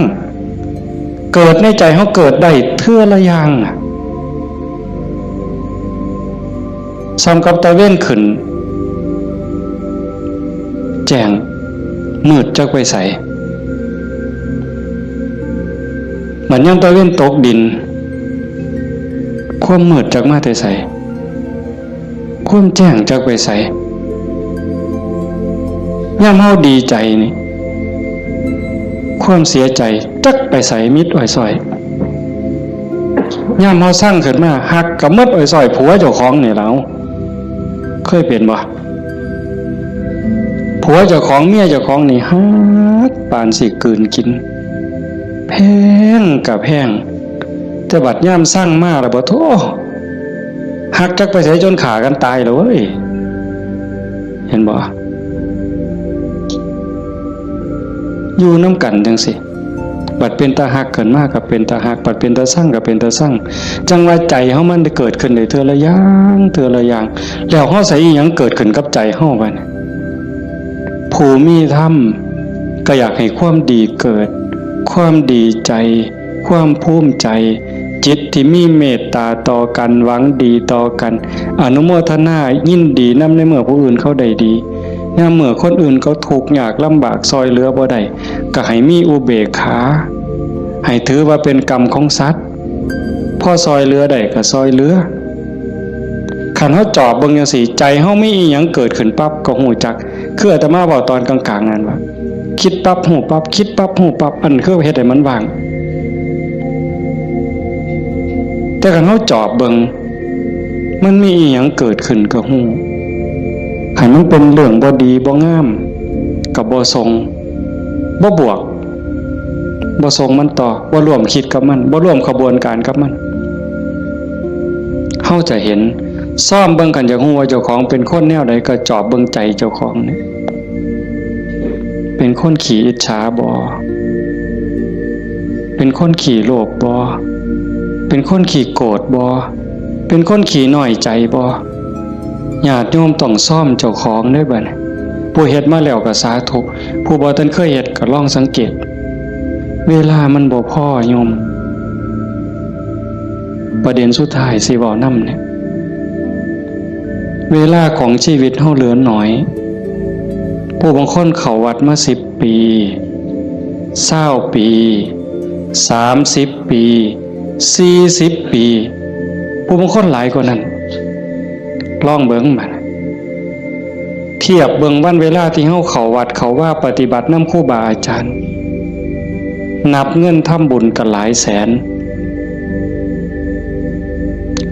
เกิดในใจเฮาเกิดได้เทื่อละอย่างน่ะ ส่ำกับตะเวนขึ้น แจ้ง มืดจักไปไส บัดยามตะเวนตกดิน ความมืดจักมาแต่ไส ความแจ้งจักไปไส ยามเฮาดีใจนี่ ความเสียใจจักไปไส มิดอ้อยซ้อย ยามเฮาซังขึ้นมา ฮักก็หมดอ้อยซ้อย ผัวเจ้าของนี่แหล้ว เคยเป็นบ่ ผัวเจ้าของ เมียเจ้าของนี่ฮักปานสิกลืนกิน แพงก็แพง แต่บัดยามซังมาแล้วบ่โธ่ ฮักจักไปไสจนฆ่ากันตายแล้วเว้ย เห็นบ่ อยู่นำกันจังซี่ บัดเป็นตาฮักขึ้นมาก็เป็นตาฮัก บัดเป็นตาซังก็เป็นตาซัง จั่งว่าใจเฮามันได้เกิดขึ้นได้เทื่อละอย่าง เทื่อละอย่าง แล้วเฮาใส่อีหยังเกิดขึ้นกับใจเฮาบัดนี้ ผู้มีธรรมก็อยากให้ความดีเกิด ความดีใจ ความภูมิใจ จิตที่มีเมตตาต่อกัน หวังดีต่อกัน อนุโมทนายินดีนำในเมื่อผู้อื่นเขาได้ดี ยามเมื่อคนอื่นเขาทุกข์ยากลำบาก ซอยเหลือบ่ได้ ก็ให้มีอุเบกขา ให้ถือว่าเป็นกรรมของสัตว์ พอซอยเหลือได้ก็ซอยเหลือ คันเฮาจอบเบิ่งจังซี่ ใจเฮามีอีหยังเกิดขึ้นปั๊บก็ฮู้จัก คืออาตมาเว้าตอนกลางๆนั่นว่า คิดปั๊บฮู้ปั๊บ คิดปั๊บฮู้ปั๊บ อันคือเฮ็ดให้มันว่าง แต่คันเฮาจอบเบิ่ง มันมีอีหยังเกิดขึ้นก็ฮู้ คันมันเป็นเรื่องบ่ดีบ่งาม ก็บ่ส่ง บ่บวก บ่ส่งมันต่อ บ่ร่วมคิดกับมัน บ่ร่วมขบวนการกับมัน เฮาจะเห็น ซ่อมเบิ่ง คันอยากฮู้ว่าเจ้าของเป็นคนแนวใด ก็จอบเบิ่งใจเจ้าของเนี่ย เป็นคนขี้อิจฉาบ่ เป็นคนขี้โลภบ่ เป็นคนขี้โกรธบ่ เป็นคนขี้น้อยใจบ่ ญาติโยมต้องซ่อมเจ้าของเด้อบัดนี้ ผู้เฮ็ดมาแล้วก็สาธุ ผู้บ่ทันเคยเฮ็ดก็ลองสังเกต เวลามันบ่พอโยม ประเด็นสุดท้ายสิเว้านำเนี่ย เวลาของชีวิตเฮาเหลือน้อย ผู้บางคนเข้าวัดมาสิบปี ซาวปี สามสิบปี สี่สิบปี ผู้บางคนหลายกว่านั้น ลองเบิ่งบัด เทียบเบิ่งวันเวลาที่เฮาเข้าวัดเข้าวาปฏิบัตินำครูบาอาจารย์ นับเงินทำบุญก็หลายแสน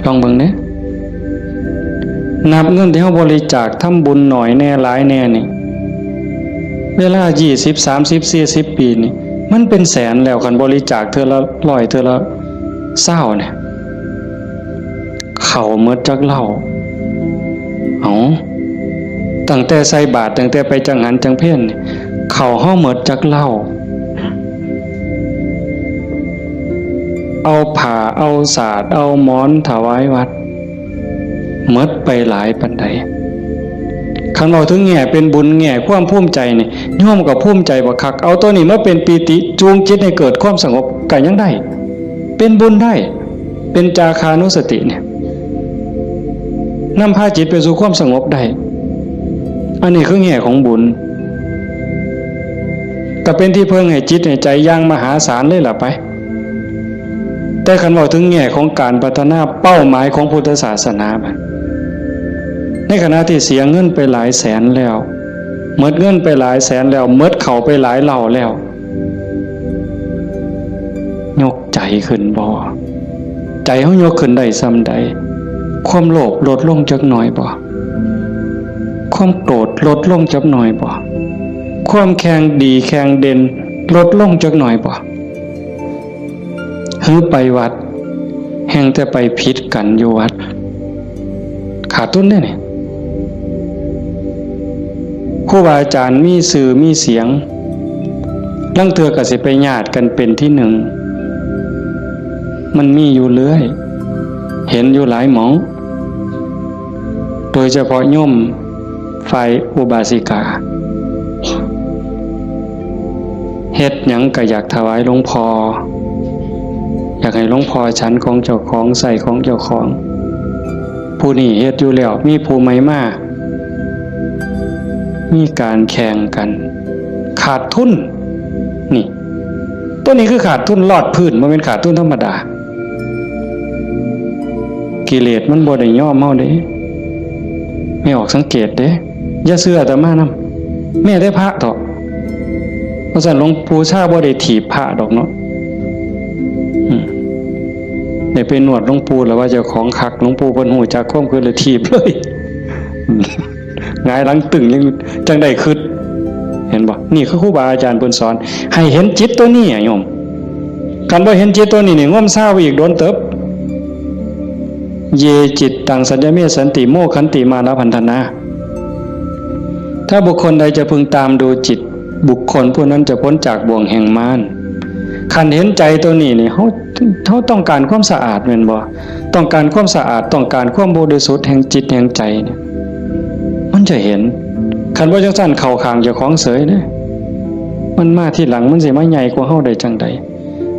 ลองเบิ่งเด้ นับเงินที่เฮาบริจาคทำบุญหน่อยแน่หลายแน่นี่ เวลายี่สิบ สามสิบ สี่สิบปีนี่ มันเป็นแสนแล้ว คันบริจาคเทื่อละร้อย เทื่อละซาวเนี่ย เข้าหมดจักเหล้า เอ้า ตั้งแต่ใส่บาตร ตั้งแต่ไปจังหันจังเพลนี่ เข้าเฮาหมดจักเหล้า เอาผ้า เอาสาด เอาหมอนถวายวัด หมดไปหลายปานใด คันเว้าถึงแง่เป็นบุญ แง่ความภูมิใจนี่ โยมก็ภูมิใจบักคัก เอาตัวนี้มาเป็นปีติ จูงจิตให้เกิดความสงบก็ยังได้ เป็นบุญได้ เป็นจาคานุสติเนี่ย นำพาจิตไปสู่ความสงบได้ อันนี้คือแง่ของบุญ ก็เป็นที่เพิ่งให้จิตให้ใจอย่างมหาศาลเลยล่ะไป แต่คันเว้าถึงแง่ของการพัฒนาเป้าหมายของพุทธศาสนาบัด ในขณะที่เสียเงินไปหลายแสนแล้ว หมดเงินไปหลายแสนแล้ว หมดเข้าไปหลายเหล้าแล้ว ยกใจขึ้นบ่ ใจเฮายกขึ้นได้ส่ำใด ความโลภลดลงจักหน่อยบ่ ความโกรธลดลงจักหน่อยบ่ ความแข่งดีแข่งเด่นลดลงจักหน่อยบ่ หือไปวัด แฮ่งแต่ไปผิดกันอยู่วัด ขาดทุนเด้นี่ ครูบาอาจารย์มีชื่อมีเสียง ลางเทื่อก็สิไปญาติกันเป็นที่หนึ่ง มันมีอยู่เรื่อย เห็นอยู่หลายหม่อง โดยเฉพาะโยมฝ่ายอุบาสิกา เฮ็ดหยังก็อยากถวายหลวงพ่อ อยากให้หลวงพ่อฉันของเจ้าของ ใช้ของเจ้าของ ผู้นี้เฮ็ดอยู่แล้ว มีผู้ใหม่มา มีการแข่งกัน ขาดทุน นี่ ตัวนี้คือขาดทุนลอดพื้น บ่แม่นขาดทุนธรรมดา กิเลสมันบ่ได้ยอมเฮาเด้ แม่ออกสังเกตเด้ อย่าเชื่ออาตมานำ แม้แต่พระเถาะ เพราะฉะนั้นหลวงปู่ชาบ่ได้ถีบพระดอกเนาะ อืม ได้ไปนวดหลวงปู่แล้วว่าเจ้าของคัก หลวงปู่เพิ่นฮู้จักความคิดเลยถีบเลย หงายหลังตึงยังจั่งได้คิด เห็นบ่ นี่คือครูบาอาจารย์เพิ่นสอน ให้เห็นจิตตัวนี้อะโยม คันบ่เห็นจิตตัวนี้นี่ งมซาวอีกโดนเติบ เย จิตตัง สัญญเม สันติ โม ขันติ มานะ พันธนา ถ้าบุคคลใดจะพึงตามดูจิต บุคคลผู้นั้นจะพ้นจากบ่วงแห่งมาร คันเห็นใจตัวนี้นี่ เฮา เฮาต้องการความสะอาดแม่นบ่ ต้องการความสะอาด ต้องการความบริสุทธิ์แห่งจิตแห่งใจเนี่ย มันจะเห็น คันบ่จั่งซั้นเข้าข้างเจ้าของเสยเด้ มันมาทีหลัง มันสิมาใหญ่กว่าเฮาได้จั่งใด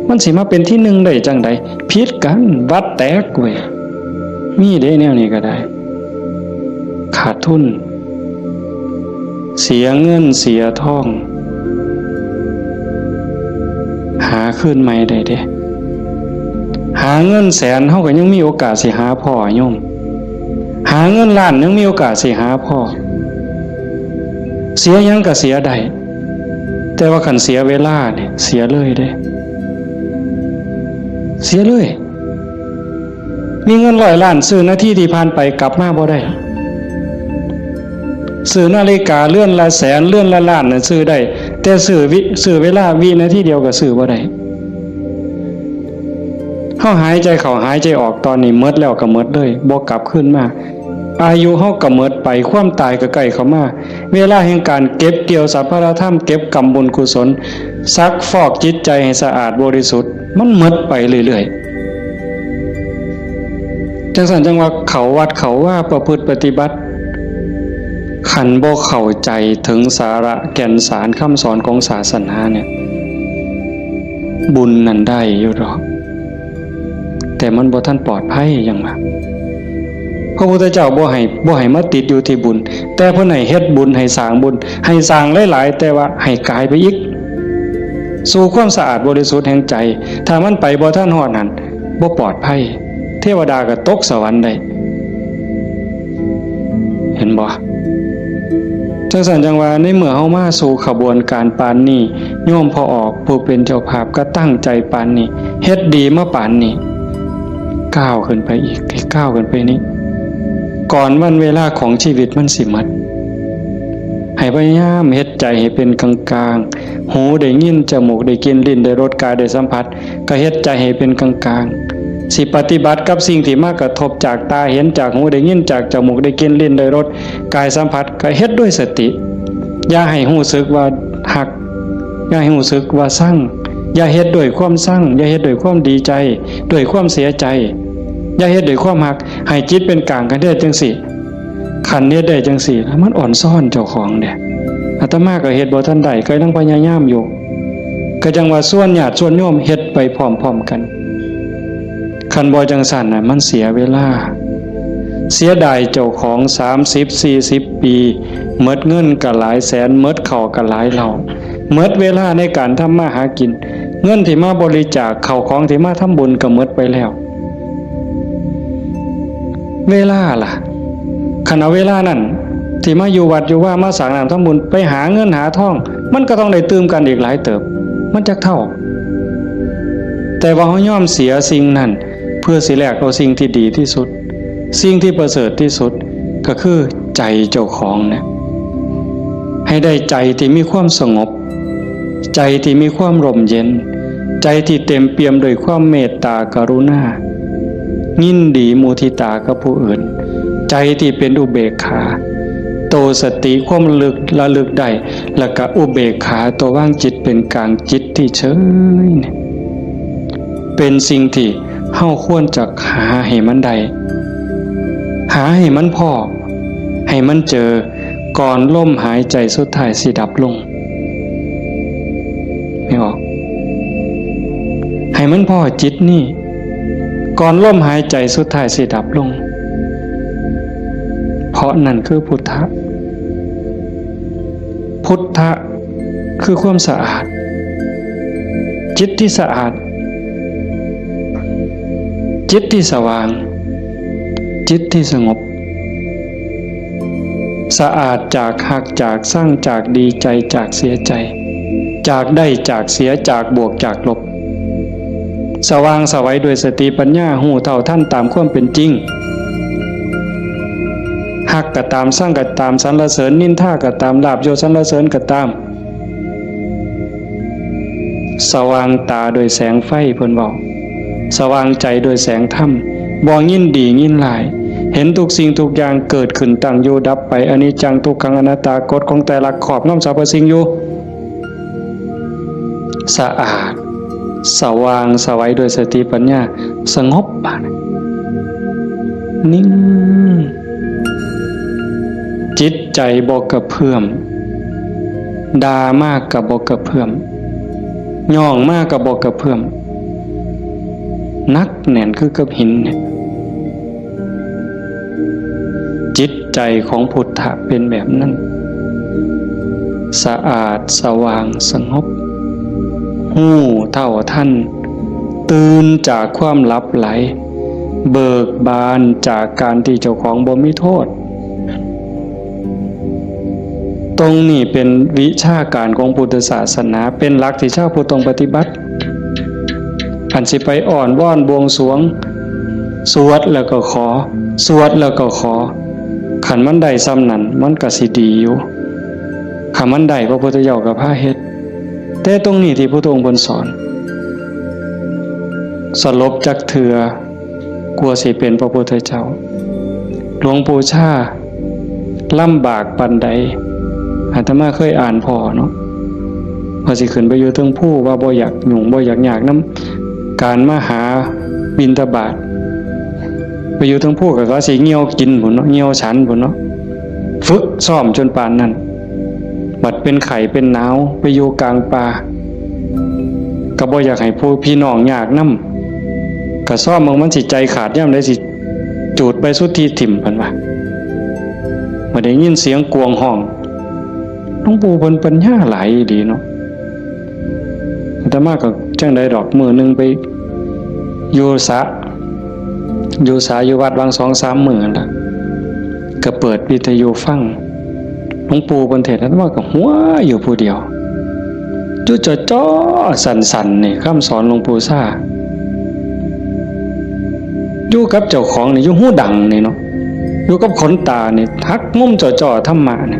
มันสิมาเป็นที่หนึ่งได้จั่งใด ผิดกัน วัดแตกเว้ย มีเด้แนวนี้ก็ได้ ขาดทุน เสียเงินเสียทอง หาคืนใหม่ได้เด้ หาเงินแสนเฮาก็ยังมีโอกาสสิหาพ้อโยม หาเงินล้านยังมีโอกาสสิหาพ้อ เสียหยังก็เสียได้ แต่ว่าคันเสียเวลาเนี่ย เสียเลยเด้ เสียเลย มีเงินร้อยล้านซื้อนาทีที่ผ่านไปกลับมาบ่ได้ ซื้อนาฬิกาเรือนละแสน เรือนละล้านน่ะซื้อได้ แต่ซื้อวิ ซื้อเวลาวินาทีเดียวก็ซื้อบ่ได้ เฮาหายใจเข้าหายใจออกตอนนี้หมดแล้วก็หมดเลย บ่กลับคืนมา อายุเฮาก็หมดไป ความตายก็ใกล้เข้ามา เวลาแห่งการเก็บเกี่ยวสรรพธรรม เก็บกำบุญกุศล ซักฟอกจิตใจให้สะอาดบริสุทธิ์ มันหมดไปเรื่อยๆ จั่งซั้นจั่งว่าเข้าวัดเข้าวาประพฤติปฏิบัติ คันบ่เข้าใจถึงสาระแก่นสารคำสอนของศาสนาเนี่ย บุญนั่นได้อยู่ดอก แต่มันบ่ทันปลอดภัยหยังว่า พระพุทธเจ้าบ่ให้ บ่ให้มาติดอยู่ที่บุญ แต่เพิ่นให้เฮ็ดบุญ ให้สร้างบุญ ให้สร้างหลายๆ แต่ว่าให้กายไปอีก สู่ความสะอาดบริสุทธิ์แห่งใจ ถ้ามันไปบ่ทันฮอดนั่น บ่ปลอดภัย เทวดาก็ตกสวรรค์ได้ เห็นบ่ จังซั่นจังว่าในเมื่อเฮามาสู่ขบวนการปานนี้ โยมพ่อออกผู้เป็นเจ้าภาพก็ตั้งใจปานนี้ เฮ็ดดีมาปานนี้ ก้าวขึ้นไปอีก ก้าวขึ้นไปนี้ ก่อนวันเวลาของชีวิตมันสิหมด ให้พยายามเฮ็ดใจให้เป็นกลางๆ หูได้ยิน จมูกได้กลิ่น ลิ้นได้รส กายได้สัมผัส ก็เฮ็ดใจให้เป็นกลางๆ สิปฏิบัติกับสิ่งที่มากระทบจากตาเห็น จากหูได้ยิน จากจมูกได้กลิ่น ลิ้นได้รส กายสัมผัส ก็เฮ็ดด้วยสติ อย่าให้รู้สึกว่าฮัก อย่าให้รู้สึกว่าชัง อย่าเฮ็ดด้วยความชัง อย่าเฮ็ดด้วยความดีใจ ด้วยความเสียใจ อย่าเฮ็ดด้วยความฮัก ให้จิตเป็นกลางกันได้จังซี่ คันเฮ็ดได้จังซี่ มันอ่อนซ้อนเจ้าของเด้ อาตมาก็เฮ็ดบ่ทันได้ ก็ยังพยายามอยู่ ก็จังว่าชวนญาติชวนโยมเฮ็ดไปพร้อมๆกัน คันบ่จังซั่นน่ะ มันเสียเวลา เสียดายเจ้าของ สามสิบ สี่สิบ ปี หมดเงินก็หลายแสน หมดข้าวก็หลายเล่า หมดเวลาในการทำมาหากิน เงินที่มาบริจาค ข้าวของที่มาทำบุญก็หมดไปแล้ว เวลาล่ะ คันเอาเวลานั้นที่มาอยู่วัดอยู่วา มาสร้างน้ำทำบุญ ไปหาเงินหาทอง มันก็ต้องได้ตื่มกันอีกหลายเติบ มันจักเท่า แต่ว่าเฮายอมเสียสิ่งนั้น เพื่อสิแลกเอาสิ่งที่ดีที่สุด สิ่งที่ประเสริฐที่สุด ก็คือใจเจ้าของเนี่ย ให้ได้ใจที่มีความสงบ ใจที่มีความร่มเย็น ใจที่เต็มเปี่ยมด้วยความเมตตากรุณา ยินดีมุทิตากับผู้อื่น ใจที่เป็นอุเบกขา โตสติความระลึก ระลึกได้ แล้วก็อุเบกขาตัววางจิตเป็นกลาง จิตที่เฉยเนี่ย เป็นสิ่งที่เฮาควรจะหาให้มันได้ หาให้มันพ้อ ให้มันเจอ ก่อนลมหายใจสุดท้ายสิดับลง ไม่ออก ให้มันพ้อจิตนี่ ก่อนลมหายใจสุดท้ายสิดับลง เพราะนั่นคือพุทธะ พุทธะคือความสะอาด จิตที่สะอาด จิตที่สว่าง จิตที่สงบ สะอาดจากฮัก จากชัง จากดีใจ จากเสียใจ จากได้ จากเสีย จากบวก จากลบ สว่างไสวด้วยสติปัญญา ฮู้เท่าทันตามความเป็นจริง ฮักก็ตาม ชังก็ตาม สรรเสริญนินทาก็ตาม ลาภยศสรรเสริญก็ตาม สว่างตาด้วยแสงไฟ เพิ่นเว้า สว่างใจด้วยแสงธรรม บ่ยินดียินร้าย เห็นทุกสิ่งทุกอย่างเกิดขึ้น ตั้งอยู่ ดับไป อนิจจัง ทุกขัง อนัตตา กฎของไตรลักษณ์ครอบงำสรรพสิ่งอยู่ สะอาด สว่างไสวด้วยสติปัญญา สงบ บาดนี้ นิ่ง จิตใจบ่กระเพื่อม ด่ามากก็บ่กระเพื่อม ย่องมากก็บ่กระเพื่อม หนักแน่นคือกับหินเนี่ย จิตใจของพุทธะเป็นแบบนั้น สะอาด สว่าง สงบ ฮู้เท่าทัน ตื่นจากความหลับไหล เบิกบานจากการที่เจ้าของบ่มีโทษ ตรงนี้เป็นวิชาการของพุทธศาสนา เป็นหลักที่ชาวพุทธต้องปฏิบัติ อันสิไปอ้อนวอนบวงสรวง สวดแล้วก็ขอ สวดแล้วก็ขอ คันมันได้ส่ำนั้น มันก็สิดีอยู่ คันมันได้ พระพุทธเจ้าก็พาเฮ็ด แต่ตรงนี้ที่พระพุทธองค์เพิ่นสอน สลบจักเทื่อ กว่าสิเป็นพระพุทธเจ้า หลวงปู่ชาลำบากปานใด อาตมาเคยอ่านพ้อเนาะ ว่าสิขึ้นไปอยู่เทิงภู ว่าบ่อยากยุ่ง บ่อยากยากนำการมาหาบิณฑบาต ไปอยู่เทิงภูก็เขาสิเหี่ยวกินพุ้นเนาะ เหี่ยวฉันพุ้นเนาะ ฝึกซ้อมจนปานนั้น บัดเป็นไข้เป็นหนาว ไปอยู่กลางป่า ก็บ่อยากให้ผู้พี่น้องยากนำ ก็ซอมเบิ่งมันสิใจขาดยามใดสิจูดใบสุทธิถิ่ม เพิ่นว่า บ่ได้ยินเสียงกวงฮ้อง หลวงปู่เพิ่นปัญญาหลายอีหลีเนาะ อาตมาก็จั่งใดดอก มื้อหนึ่งไปอยู่สระ อยู่สระอยู่วัดวางสองสามมื้อนั่นล่ะ ก็เปิดวิทยุฟัง หลวงปู่เพิ่นเทศน์ อาตมาก็หัวอยู่ผู้เดียว อยู่จ่อๆ สั่นๆ นี่ คำสอนหลวงปู่ซ่า อยู่กับเจ้าของนี่ อยู่หูดังนี่เนาะ อยู่กับขนตานี่ หักงุมจ่อๆ ธรรมะนี่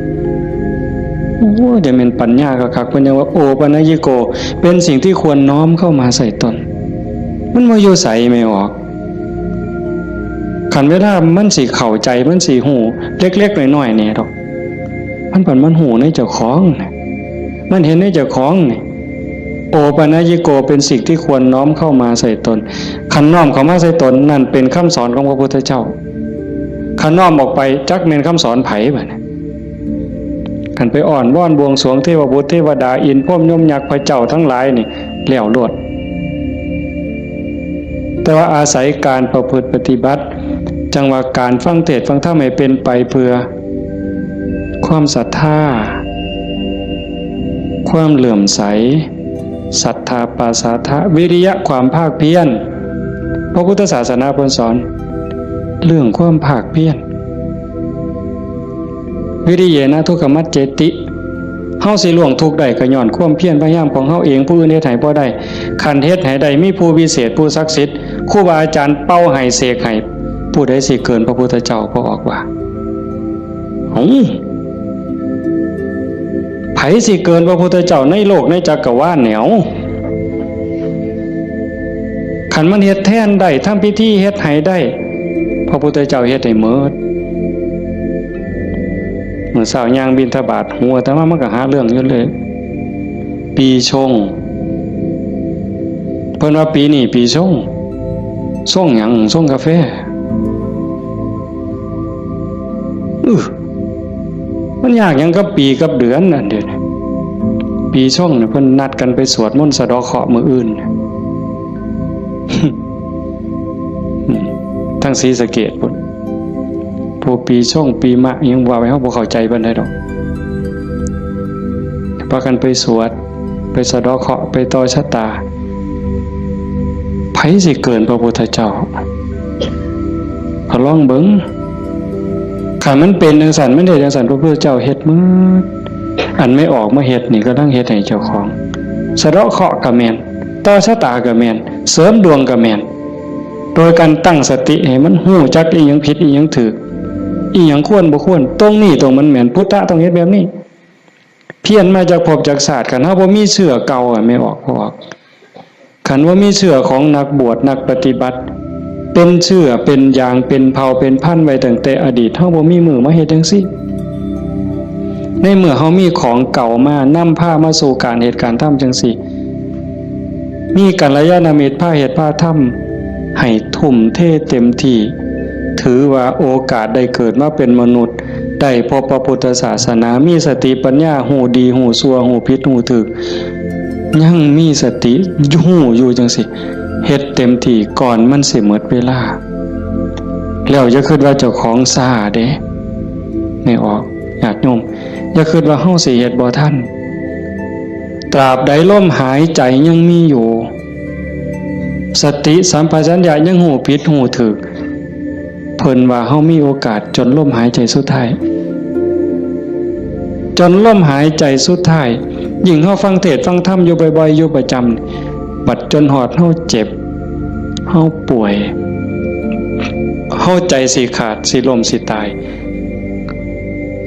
โอ้ จะแม่นปัญญาคักๆ เพิ่นยังว่า โอปัญญิโก เป็นสิ่งที่ควรน้อมเข้ามาใส่ตน มันบ่อยู่ไสแม่ออก คันเวลามันสิเข้าใจ มันสิฮู้ เล็กๆ น้อยๆ นี่ดอก มันเป็น มันฮู้ในเจ้าของน่ะ มันเห็นในเจ้าของนี่ โอปัญญิโก เป็นสิ่งที่ควรน้อมเข้ามาใส่ตน คันน้อมเข้ามาใส่ตน นั่นเป็นคำสอนของพระพุทธเจ้า คันน้อมออกไป จักแม่นคำสอนไผบัดนี้ คันไปอ้อนวอนบวงสรวงเทวบุตรเทวดา อินทร์พรหมยมยักษ์พระเจ้าทั้งหลายนี่ แล้วโลด แต่ว่าอาศัยการประพฤติปฏิบัติ จั่งว่าการฟังเทศน์ฟังธรรมให้เป็นไปเพื่อ ความศรัทธา ความเลื่อมใส ศรัทธาปาสาทะ วิริยะ ความภาคเพียร พระพุทธศาสนาเพิ่นสอน เรื่องความภาคเพียร วิริเยนะทุกขมัจเจติ เฮาสิล่วงทุกข์ได้ก็ย้อนความเพียรพยายามของเฮาเอง ผู้อื่นเฮ็ดให้บ่ได้ คันเฮ็ดให้ได้ มีผู้วิเศษ ผู้ศักดิ์สิทธิ์ ครูบาอาจารย์เป่าให้เสกให้ ผู้ใดสิเกินพระพุทธเจ้า พระออกว่า เอ้า ไผสิเกินพระพุทธเจ้าในโลกในจักรวาลเนี่ย เอ้า คันมันเฮ็ดแทนได้ ทำพิธีเฮ็ดให้ได้ พระพุทธเจ้าเฮ็ดให้หมด มื้อเช้าย่างบิณฑบาต หูอาตมามันก็หาเรื่องอยู่เลย ปีชง เพิ่นว่าปีนี้ปีชง ชงหยัง ชงกาแฟ อื้อ มันยากหยังกับปีกับเดือนอันเดียวนี้ ปีชงเนี่ยเพิ่นนัดกันไปสวดมนต์สะเดาะเคราะห์มื้ออื่น อืม ทางศรีสะเกษพุ้น พวกปีชงปีมะยังว่าไป เฮาบ่เข้าใจปานใดดอก พากันไปสวด ไปสะเดาะเคราะห์ ไปต่อชะตา ไผสิเกินพระพุทธเจ้า ก็ลองเบิ่ง คันมันเป็นจั่งซั่น มันได้จั่งซั่น พระพุทธเจ้าเฮ็ดหมด อันแม่ออกมาเฮ็ดนี่กำลังเฮ็ดให้เจ้าของ สะเดาะเคราะห์ก็แม่น ต่อชะตาก็แม่น เสริมดวงก็แม่น โดยการตั้งสติให้มันฮู้จักอีหยังผิดอีหยังถูก อีหยังควรบ่ควร ตรงนี้ตรงมันแม่น พุทธะต้องเฮ็ดแบบนี้ เพี้ยนมาจากภพจากชาติ คันเฮาบ่มีเชื้อเก่าอะ แม่ออก พอออก คันว่ามีเชื้อของนักบวชนักปฏิบัติ เป็นเชื้อเป็นยางเป็นเผ่าเป็นพันธุ์ไว้ตั้งแต่อดีต เฮาบ่มีมื้อมาเฮ็ดจั่งซี้ ในเมื่อเฮามีของเก่ามานำพามาสู่การเฮ็ดการทำจั่งซี้ มีกัลยาณมิตรพาเฮ็ดพาทำ ให้ทุ่มเทเต็มที่ ถือว่าโอกาสได้เกิดมาเป็นมนุษย์ ได้พบพระพุทธศาสนา มีสติปัญญา ฮู้ดีฮู้ชั่ว ฮู้ผิดฮู้ถูก ยังมีสติฮู้อยู่จั่งซี้ เฮ็ดเต็มที่ก่อนมันสิหมดเวลา แล้วอย่าคิดว่าเจ้าของช้าเด้ แม่ออก ญาติโยม อย่าคิดว่าเฮาสิเฮ็ดบ่ทัน ตราบใดลมหายใจยังมีอยู่ สติสัมปชัญญะยังฮู้ผิดฮู้ถูก เพิ่นว่าเฮามีโอกาสจนลมหายใจสุดท้าย จนลมหายใจสุดท้าย ยิ่งเฮาฟังเทศน์ฟังธรรมอยู่บ่อยๆ อยู่ประจำ บัดจนฮอดเฮาเจ็บ เฮาป่วย เฮาใจสิขาด สิล้ม สิตาย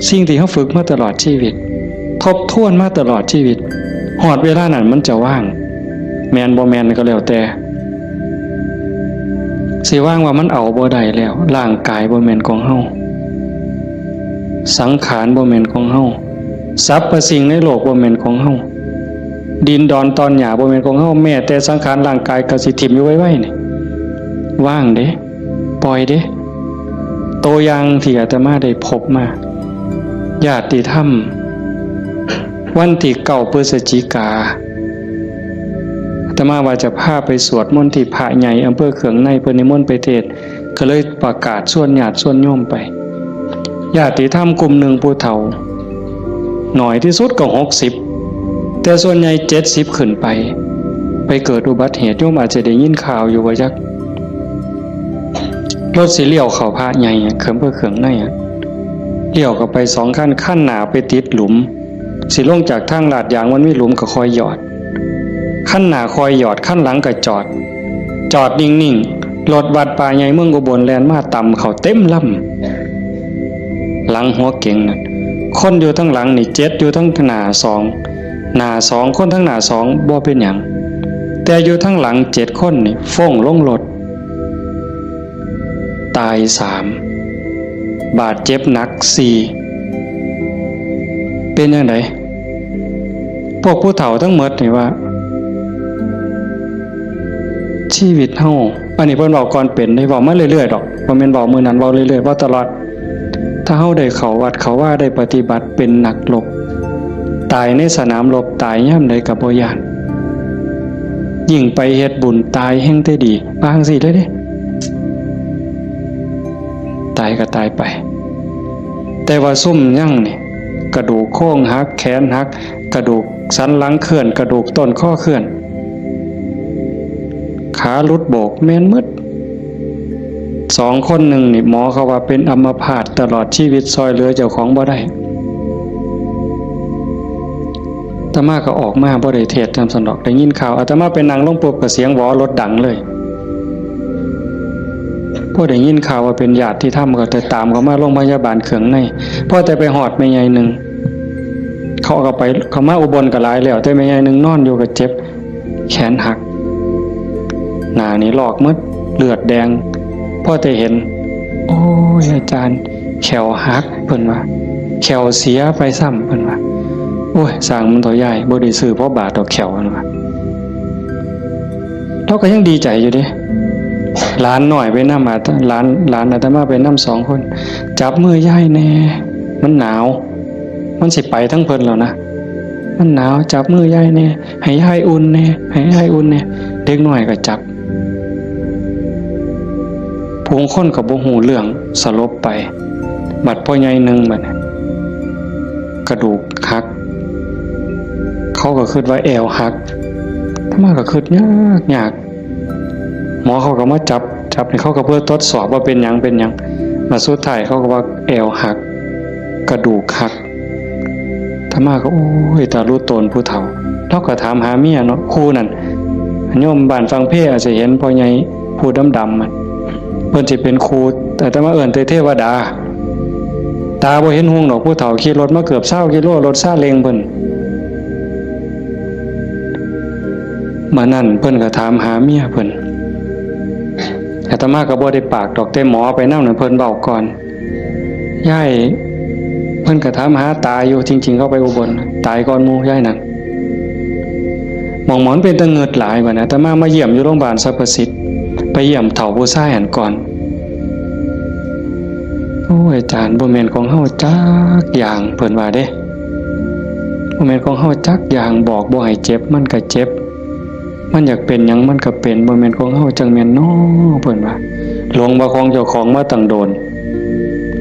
สิ่งที่เฮาฝึกมาตลอดชีวิต ทบทวนมาตลอดชีวิต ฮอดเวลานั้นมันจะว่าง แม่นบ่แม่นก็แล้วแต่ สิว่างว่ามันเอาบ่ได้แล้ว ร่างกายบ่แม่นของเฮา สังขารบ่แม่นของเฮา สรรพสิ่งในโลกบ่แม่นของเฮา ดินดอนตอนหญ้าบ่แม่นของเฮา แม้แต่สังขารร่างกายก็สิถิ่มอยู่ไวๆ นี่ ว่างเด้ ปล่อยเด้ ตัวอย่างที่อาตมาได้พบมา ญาติธรรม วันที่เก้าพฤศจิกา อาต มาว่าจะพาไปสวดมนต์ที่พระใหญ่อำเภอเคืองใน เพิ่นนิมนต์ไปเทศน์ ก็เลยประกาศชวนญาติชวนโยมไป ญาติธรรมกลุ่มหนึ่งผู้เฒ่า หน่อยที่สุดก็หกสิบ แต่ส่วนใหญ่เจ็ดสิบขึ้นไป ไปเกิดอุบัติเหตุ โยมอาจจะได้ยินข่าวอยู่ว่าจัก รถสิเลี้ยวเข้าพระใหญ่อะ เคือง เพื่อเคืองในอะ เลี้ยวเข้าไปสองคัน คันหน้าไปติดหลุม สิลงจากทางลาดยางมันมีหลุมก็คอยหยอด คันหน้าคอยหยอด คันหลังก็จอด จอดนิ่งๆ รถวัดป่าใหญ่เมืองอุบลแล่นมาตำเข้าเต็มลำ หลังหัวเก๋งนั่น คนอยู่ทั้งหลังนี่เจ็ด อยู่ทั้งหน้าสอง หน้าสอง คนทั้งหน้าสองบ่เป็นหยัง แต่อยู่ทั้งหลังเจ็ดคนนี่ฟ้งลงรถ ตายสาม บาดเจ็บหนักสี่ เป็นจั่งใด พวกผู้เฒ่าทั้งหมดนี่ว่า ชีวิตเฮา อันนี้เพิ่นเว้าก่อนเป็นเด้ เว้ามาเรื่อยๆดอก บ่แม่นเว้ามื้อนั้น เว้าเรื่อยๆ เว้าตลอด ถ้าเฮาได้เข้าวัดเข้าวา ได้ปฏิบัติเป็นนักรบ ตายในสนามรบ ตายยามใดก็บ่ย้าน ยิ่งไปเฮ็ดบุญตายแฮ่งแต่ดี ว่าจั่งซี้เลยเด้ ตายก็ตายไป แต่ว่าซุมยังนี่ กระดูกโครงหัก แขนหัก กระดูกสันหลังเคลื่อน กระดูกต้นคอเคลื่อน ขาหลุดโบก แม่นหมด สองคนหนึ่งนี่ หมอเขาว่าเป็นอัมพาตตลอดชีวิต ซ่อยเหลือเจ้าของบ่ได้ อาตมาก็ออกมาบ่ได้เทศน์นำซั้นดอก ได้ยินข่าว อาตมาไปนั่งลงปุ๊บก็เสียงหวอรถดังเลย พอได้ยินข่าวว่าเป็นญาติธรรมก็แต่ตามเขามาโรงพยาบาลเคืองใน พอแต่ไปฮอดแม่ใหญ่หนึ่ง เขาก็ไป เขามาอุบลก็หลายแล้ว แต่แม่ใหญ่หนึ่งนอนอยู่ก็เจ็บ แขนหัก หน้านี่ลอกหมด เลือดแดง พอแต่เห็น โอ้ย อาจารย์ แข้วหัก เพิ่นว่า แข้วเสียไปซ้ำ เพิ่นว่า โอ้ย สร้างมันเถาะยาย บ่ได้ซื้อพอบาทดอกแข้ว เพิ่นว่า เราก็ยังดีใจอยู่เด้ หลานน้อยไปนำ อาต- หลาน หลานอาตมาไปนำสองคน จับมือยายแน่ มันหนาว มันสิไปทั้งเพิ่นแล้วนะ มันหนาว จับมือยายแน่ ให้ยายอุ่นแน่ ให้ยายอุ่นแน่ เด็กน้อยก็จับ ผู้คนก็บ่ฮู้เรื่อง สลบไป บัดพ่อใหญ่หนึ่งบัดนี้ กระดูกหัก เขาก็คิดว่าแอวหัก อาตมาก็คิดยากยาก หมอเขาก็มาจับ จับนี่เขาก็เพื่อทดสอบว่าเป็นหยัง เป็นหยัง มาสุดท้ายเขาก็ว่าแอวหัก กระดูกหัก อาตมาก็ โอ้ย ตาลุโตนผู้เฒ่า เราก็ถามหาเมียเนาะ คู่นั่น โยมบ้านฟังเพอาจจะเห็นพ่อใหญ่ผู้ดำๆ มัน เพิ่นสิเป็นครู อาตมาเอิ้นแต่เทวดา ตาบ่เห็นหุงดอก ผู้เฒ่าขี่รถมาเกือบซาวกิโล รถซาเล้งเพิ่น มื้อนั้นเพิ่นก็ถามหาเมียเพิ่น อาตมาก็บ่ได้ปากดอก แต่หมอไปนำน่ะ เพิ่นเว้าก่อน ยาย เพิ่นก็ถามหาตาอยู่ จริงๆ เขาไปอุบล ตายก่อนหมู่ยายนั่น หม่องหมอนเป็นตะเงิดหลายบัดนี้ อาตมามาเยี่ยมอยู่โรงพยาบาลสรรพสิทธิ์ ไปเยี่ยมเฒ่าผู้ชายหั้นก่อน โอ้ย อาจารย์ บ่แม่นของเฮาจักอย่าง เพิ่นว่าเด้ บ่แม่นของเฮาจักอย่าง บอกบ่ให้เจ็บ มันก็เจ็บ มันอยากเป็นหยังมันก็เป็น บ่แม่นของเฮาจั่งแม่นน้อ เพิ่นว่า หลงว่าของเจ้าของมาตั้งโดน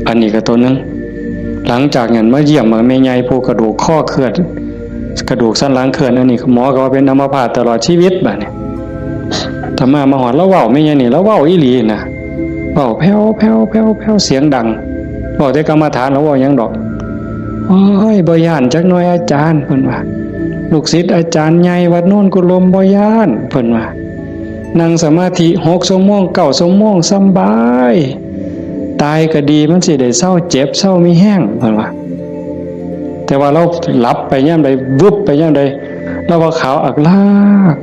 อันนี้ก็ตัวหนึ่ง หลังจากนั้นมาเยี่ยมแม่ใหญ่ผู้กระดูกคอเคลื่อน กระดูกสันหลังเคลื่อน อันนี้หมอก็ว่าเป็นอัมพาตตลอดชีวิตบัดนี้ อาตมามาฮอด ลาวเว้าแม่ใหญ่นี่ ลาวเว้าอีหลีนะ เว้าแผ่วๆๆๆ เสียงดัง เว้าแต่กรรมฐาน ลาวเว้าหยังดอก โอ้ย บ่ย้านจักหน่อยอาจารย์ เพิ่นว่า ลูกศิษย์อาจารย์ใหญ่วัดโนนกุลม บ่ย้าน เพิ่นว่า นั่งสมาธิหกชั่วโมง เก้าชั่วโมง สำบาย ตายก็ดี มันสิได้เซาเจ็บ เซามีแฮง เพิ่นว่า แต่ว่าลาวหลับไปยามใด วึบไปยามใด ลาวว่าขาวอักลาก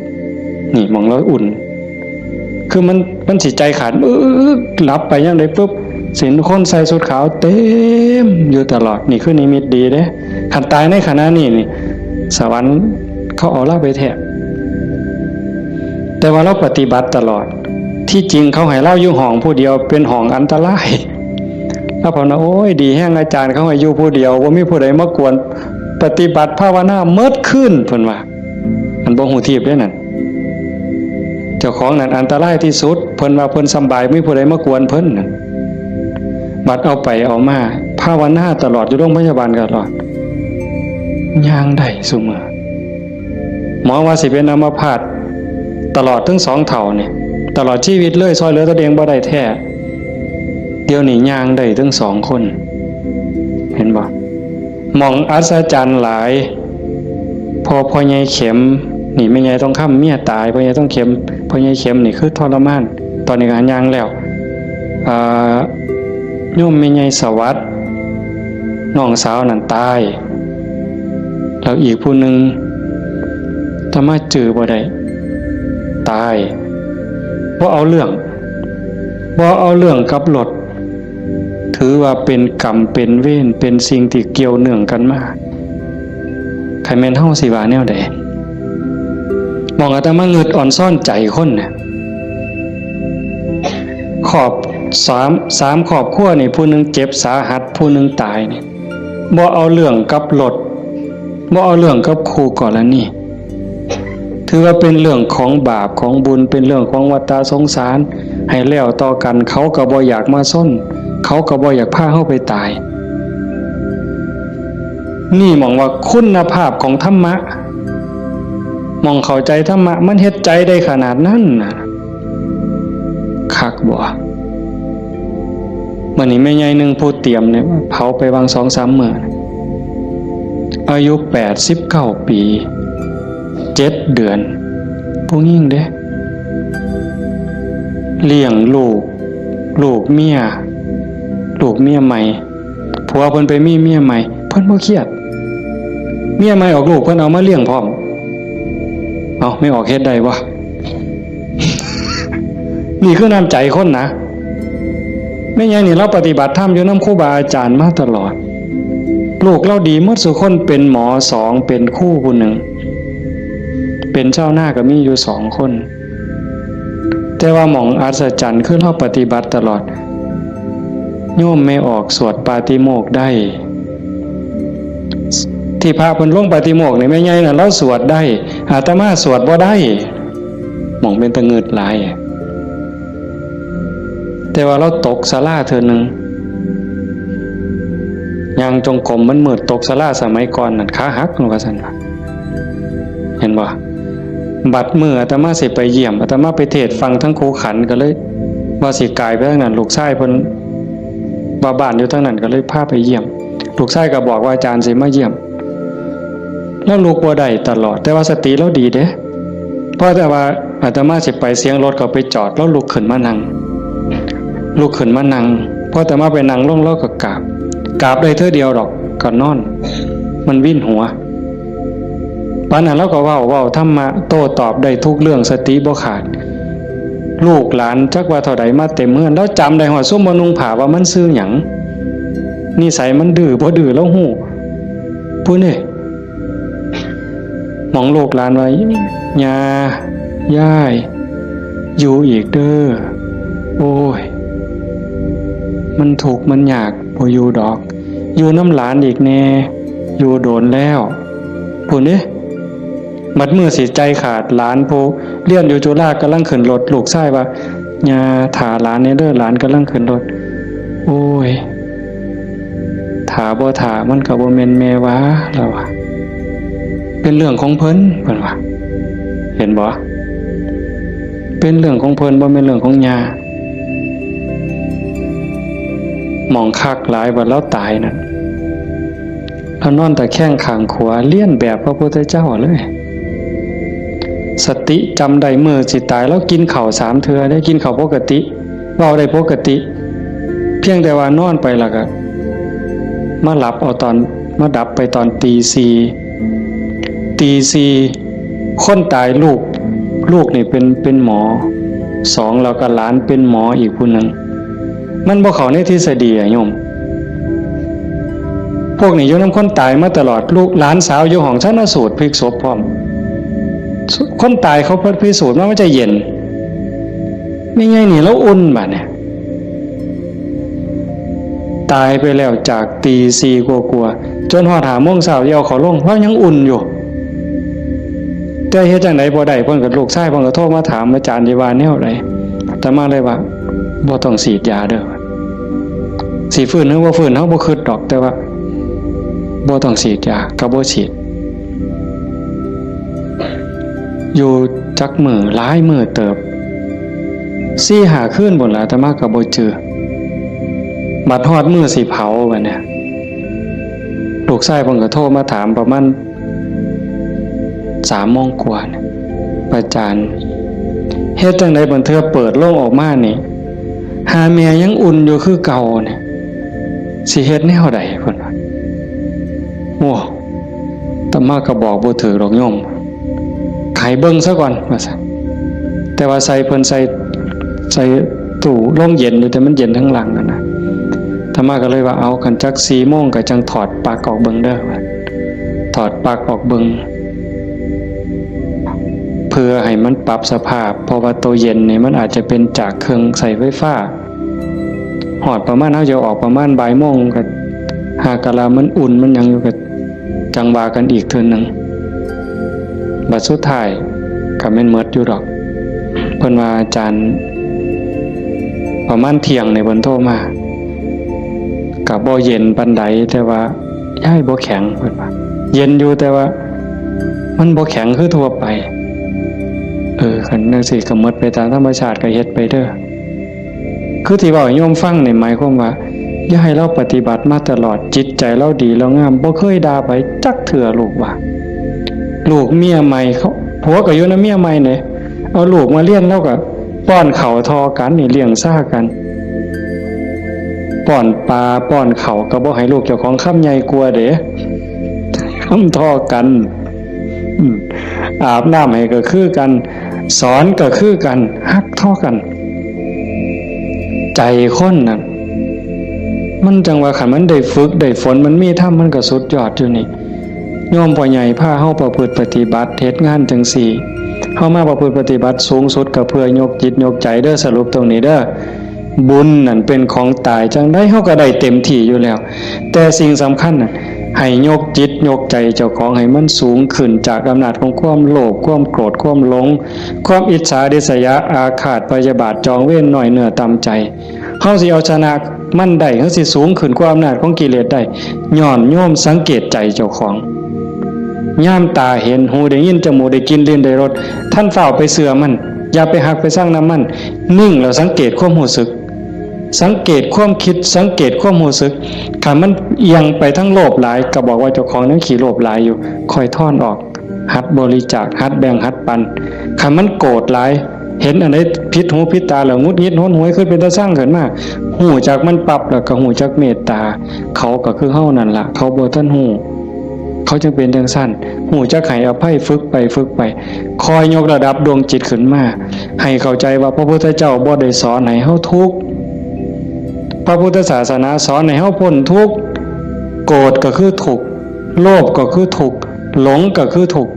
นี่หม่องลาวอุ่น คือมัน มันสิใจขาด อึ๊ก หลับไปยามใดปุ๊บ สิเห็นคนใส่ชุดขาวเต็มอยู่ตลอด นี่คือนิมิตดีเด้ คันตายในขณะนี้นี่ สวรรค์เขาเอาลาวไปแท้ แต่ว่าลาวปฏิบัติตลอด ที่จริงเขาให้ลาวอยู่ห้องผู้เดียว เป็นห้องอันตราย ลาวภาวนา โอ้ย ดีแฮงอาจารย์ เขาให้อยู่ผู้เดียว บ่มีผู้ใดมากวน ปฏิบัติภาวนาเมิดคืน เพิ่นว่า อันบ่ฮู้ทีบเด้นั่น เจ้าของนั่นอันตรายที่สุด เพิ่นว่าเพิ่นสำบาย มีผู้ใดมากวนเพิ่นนั่น บัดเอาไปเอามา ภาวนาตลอด อยู่โรงพยาบาลตลอด ย่างได้ซุมื้อ หมอว่าสิเป็นอัมพาตตลอดทั้งสองเฒ่านี่ ตลอดชีวิตเลย ซ่อยเหลือตัวเองบ่ได้แท้ เดี๋ยวนี้ย่างได้ทั้งสองคน เห็นบ่ หม่องอัศจรรย์หลาย พอพ่อใหญ่เข็ม นี่แม่ใหญ่ทองคำเมียตาย พ่อใหญ่ทองเข็ม พ่อใหญ่เข็มนี่คือทรมาน ตอนนี้ก็ย่างแล้ว อ่า โยมแม่ใหญ่สวัสดิ์ น้องสาวนั่นตาย แล้วอีกผู้หนึ่ง อาตมาจื่อบ่ได้ ตาย บ่เอาเรื่อง บ่เอาเรื่องกับรถ ถือว่าเป็นกรรมเป็นเวร เป็นสิ่งที่เกี่ยวเนื่องกันมา คันแม่นเฮาสิว่าแนวใด หม่องอาตมางึดอ่อนซ้อนใจคนน่ะ ครอบ สาม สามครอบครัวนี่ ผู้หนึ่งเจ็บสาหัส ผู้หนึ่งตายนี่ บ่เอาเรื่องกับรถ บ่เอาเรื่องกับคู่กรณี ถือว่าเป็นเรื่องของบาปของบุญ เป็นเรื่องของวัฏฏะสงสาร ให้แล้วต่อกัน เขาก็บ่อยากมาชน เขาก็บ่อยากพาเฮาไปตาย นี่หม่องว่าคุณภาพของธรรมะ หม่องเข้าใจธรรมะ มันเฮ็ดใจได้ขนาดนั้นน่ะ คักบ่ มื้อนี้แม่ใหญ่หนึ่งผู้เตรียมเนี่ย เผาไปวางสองสามมื้อ อายุแปดสิบเก้าปี เจ็ดเดือน ผู้หญิงเด้ เลี้ยงลูก ลูกเมีย ลูกเมียใหม่ ผัวเพิ่นไปมีเมียใหม่ เพิ่นบ่เครียด เมียใหม่ออกลูก เพิ่นเอามาเลี้ยงพร้อม เอ้า แม่ออกเฮ็ดได้บ่ นี่คือน้ำใจคนนะ แม่ใหญ่นี่ลาวปฏิบัติธรรมอยู่นำครูบาอาจารย์มาตลอด ลูกลาวดีหมดซุคน เป็นหมอสอง เป็นครูผู้หนึ่ง เป็นชาวนาก็มีอยู่สองคน แต่ว่าหม่องอัศจรรย์คือลาวปฏิบัติตลอด โยมแม่ออกสวดปาฏิโมกข์ได้ ที่พระเพิ่นลงปาฏิโมกข์นี่ แม่ใหญ่น่ะลาวสวดได้ อาตมาสวดบ่ได้ หม่องเป็นตะงึดหลาย แต่ว่าลาวตกศาลาเทื่อหนึ่ง ย่างจงกรมมันมืด ตกศาลาสมัยก่อนนั่นขาหัก ว่าซั่นว่า เห็นบ่ บัดมื้ออาตมาสิไปเยี่ยม อาตมาไปเทศน์ฟังทั้งครูขันก็เลย ว่าสิกายไปทางนั้น ลูกชายเพิ่นว่าบ้านอยู่ทางนั้นก็เลยพาไปเยี่ยม ลูกชายก็บอกว่าอาจารย์สิมาเยี่ยม ลาวลุกบ่ได้ตลอด แต่ว่าสติลาวดีเด้ พอแต่ว่าอาตมาสิไป เสียงรถเขาไปจอด ลาวลุกขึ้นมานั่ง ลุกขึ้นมานั่ง พออาตมาไปนั่งลง ลาวก็กราบ กราบได้เทื่อเดียวดอก ก็นอน มันวินหัว ปานนั้นลาวก็เว้า เว้าธรรมะ โต้ตอบได้ทุกเรื่อง สติบ่ขาด ลูกหลานจักว่าเท่าใดมาเต็มเฮือน ลาวจำได้ฮอดซุมบ่นุ่งผ้าว่ามันชื่อหยัง นิสัยมันดื้อบ่ดื้อลาวฮู้ ผู้นี่ หม่องลูกหลานว่า ย่า ยาย อยู่อีกเด้อ โอ้ย มันทุกข์มันยาก บ่อยู่ดอก อยู่นำหลานอีกแน่ อยู่โดนแล้ว พู้นเด้ บัดมื้อสิใจขาด หลานผู้เรียนอยู่จุฬากำลังขึ้นรถ ลูกชายว่า ย่า ถ่าหลานแน่เด้อ หลานกำลังขึ้นรถ โอ้ย ถ่าบ่ถ่ามันก็บ่แม่นแม่ว่า ลาวว่า เป็นเรื่องของเพิ่น เพิ่นว่า เห็นบ่ เป็นเรื่องของเพิ่น บ่แม่นเรื่องของย่า หม่องคักหลาย บัดลาวตายนั่น ลาวนอนตะแคงข้างขวา เลียนแบบพระพุทธเจ้าเลย สติจำได้มื้อสิตาย ลาวกินข้าวสามเทื่อเด้ กินข้าวปกติ เว้าได้ปกติ เพียงแต่ว่านอนไปแล้วก็มาหลับเอาตอน มาดับไปตอนตีสี่ ตีสี่ คนตายลูก ลูกนี่เป็น เป็นหมอสอง แล้วก็หลานเป็นหมออีกผู้หนึ่ง มันบ่เข้าในทฤษฎีอะโยม พวกนี้อยู่นำคนตายมาตลอด ลูกหลานสาวอยู่ห้องชันสูตรพลิกศพพร้อม คนตายเขาพิสูจน์มาว่าจะเย็น แม่ใหญ่นี่ลาวอุ่นบาดเนี่ย ตายไปแล้วจากตีสี่กว่าๆ จนฮอดห้าโมงเช้าสิเอาเขาลง ลาวยังอุ่นอยู่ แต่เฮ็ดจั่งใดบ่ได้ เพิ่นก็ ลูกชายเพิ่นก็โทรมาถาม อาจารย์สิว่าแนวใด อาตมาเลยว่า บ่ต้องฉีดยาเด้อ สิฟื้นหรือบ่ฟื้น เฮาบ่คิดดอก แต่ว่า บ่ต้องฉีดยา ก็บ่ฉีด อยู่จักมื้อ หลายมื้อเติบ สี่ห้าคืนพู้นล่ะ อาตมาก็บ่จื่อ บัดฮอดมื้อสิเผาบัดเนี่ย ลูกชายเพิ่นก็โทรมาถามประมาณ สามโมงกว่าเนี่ย อาจารย์ เฮ็ดจั่งใดบางเทื่อเปิดโลงออกมานี่ หาแม่ยังอุ่นอยู่คือเก่าเนี่ย สิเฮ็ดแนวใดเพิ่นว่า โอ้ อาตมาก็บอกบ่ถืกดอกโยม ให้เบิ่งซะก่อน ว่าซั่น แต่ว่าใส่เพิ่นใส่ ใส่ตู้โรงเย็นอยู่ แต่มันเย็นทั้งหลังนั่นนะ อาตมาก็เลยว่า เอา คันจักสี่โมงก็จั่งถอดปลั๊กออกเบิ่งเด้อ ว่า ถอดปลั๊กออกเบิ่ง เพื่อให้มันปรับสภาพ เพราะว่าตัวเย็นนี่มันอาจจะเป็นจากเครื่องใช้ไฟฟ้า ฮอดประมาณ เฮาจะออกประมาณบ่ายโมง ก็หากะละมันอุ่นมันหยังอยู่ ก็จั่งว่ากันอีกเทื่อหนึ่ง บัดสุดท้ายก็แม่นหมดอยู่ดอก เพิ่นว่า อาจารย์ ประมาณเที่ยงนี่เพิ่นโทรมา ก็บ่เย็นปานใด แต่ว่า ยายบ่แข็ง เพิ่นว่า เย็นอยู่ แต่ว่า มันบ่แข็งคือทั่วไป เออ คันจั่งซี้ก็หมดไปตามธรรมชาติ ก็เฮ็ดไปเด้อ คือที่เว้าให้โยมฟังนี่หมายความว่า ยายลาวปฏิบัติมาตลอด จิตใจลาวดีลาวงาม บ่เคยด่าไผจักเทื่อ ลูกว่า ลูกเมียใหม่เขา ผัวก็อยู่นำเมียใหม่เด้ เอาลูกมาเรียน ลาวก็ป้อนข้าวเท่ากันนี่ เลี้ยงซ่ากัน ป้อนปลาป้อนข้าวก็บ่ให้ลูกเจ้าของคำใหญ่กว่าเด้ คำเท่ากัน อืม อาบน้ำให้ก็คือกัน สอนก็คือกัน ฮักเท่ากัน ใจคนน่ะ มันจั่งว่าคันมันได้ฝึกได้ฝน มันมีธรรม มันก็สุดยอดอยู่นี่ โยมพ่อใหญ่พาเฮาประพฤติปฏิบัติ เฮ็ดงานจั่งซี้ เฮามาประพฤติปฏิบัติสูงสุดก็เพื่อยกจิตยกใจเด้อ สรุปตรงนี้เด้อ บุญนั่นเป็นของตาย จั่งใดเฮาก็ได้เต็มที่อยู่แล้ว แต่สิ่งสำคัญน่ะ ให้ยกจิตยกใจเจ้าของให้มันสูงขึ้นจากอำนาจของความโลภ ความโกรธ ความหลง ความอิจฉาริษยา อาฆาตพยาบาท จองเวร น้อยเนื้อต่ำใจ เฮาสิเอาชนะมันได้ เฮาสิสูงขึ้นกว่าอำนาจของกิเลสได้ ย้อนโยมสังเกตใจเจ้าของ ยามตาเห็น หูได้ยิน จมูกได้กลิ่น ลิ้นได้รส ท่านฟ้าวไปเชื่อมัน อย่าไปฮักไปซังนำมัน นิ่งแล้วสังเกตความรู้สึก สังเกตความคิด สังเกตความรู้สึก คันมันเอียงไปทางโลภหลาย ก็บอกว่าเจ้าของยังขี้โลภหลายอยู่ ค่อยถอนออก หัดบริจาค หัดแบ่ง หัดปัน คันมันโกรธหลาย เห็นอันใดผิดหูผิดตาแล้วหงุดหงิดหนหวย คือเป็นตาซังขึ้นมา ฮู้จักมันปั๊บแล้วก็ฮู้จักเมตตา เขาก็คือเฮานั่นล่ะ เขาบ่ทันฮู้ เขาจึงเป็นจั่งซั้น ฮู้จักให้อภัย ฝึกไปฝึกไป ค่อยยกระดับดวงจิตขึ้นมา ให้เข้าใจว่าพระพุทธเจ้าบ่ได้สอนให้เฮาทุกข์ พระพุทธศาสนาสอนให้เฮาพ้นทุกข์ โกรธก็คือทุกข์ โลภก็คือทุกข์ หลงก็คือทุกข์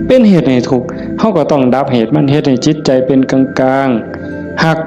เป็นเหตุให้ทุกข์ เฮาก็ต้องดับเหตุมัน เฮ็ดให้จิตใจเป็นกลางๆ ฮักผู้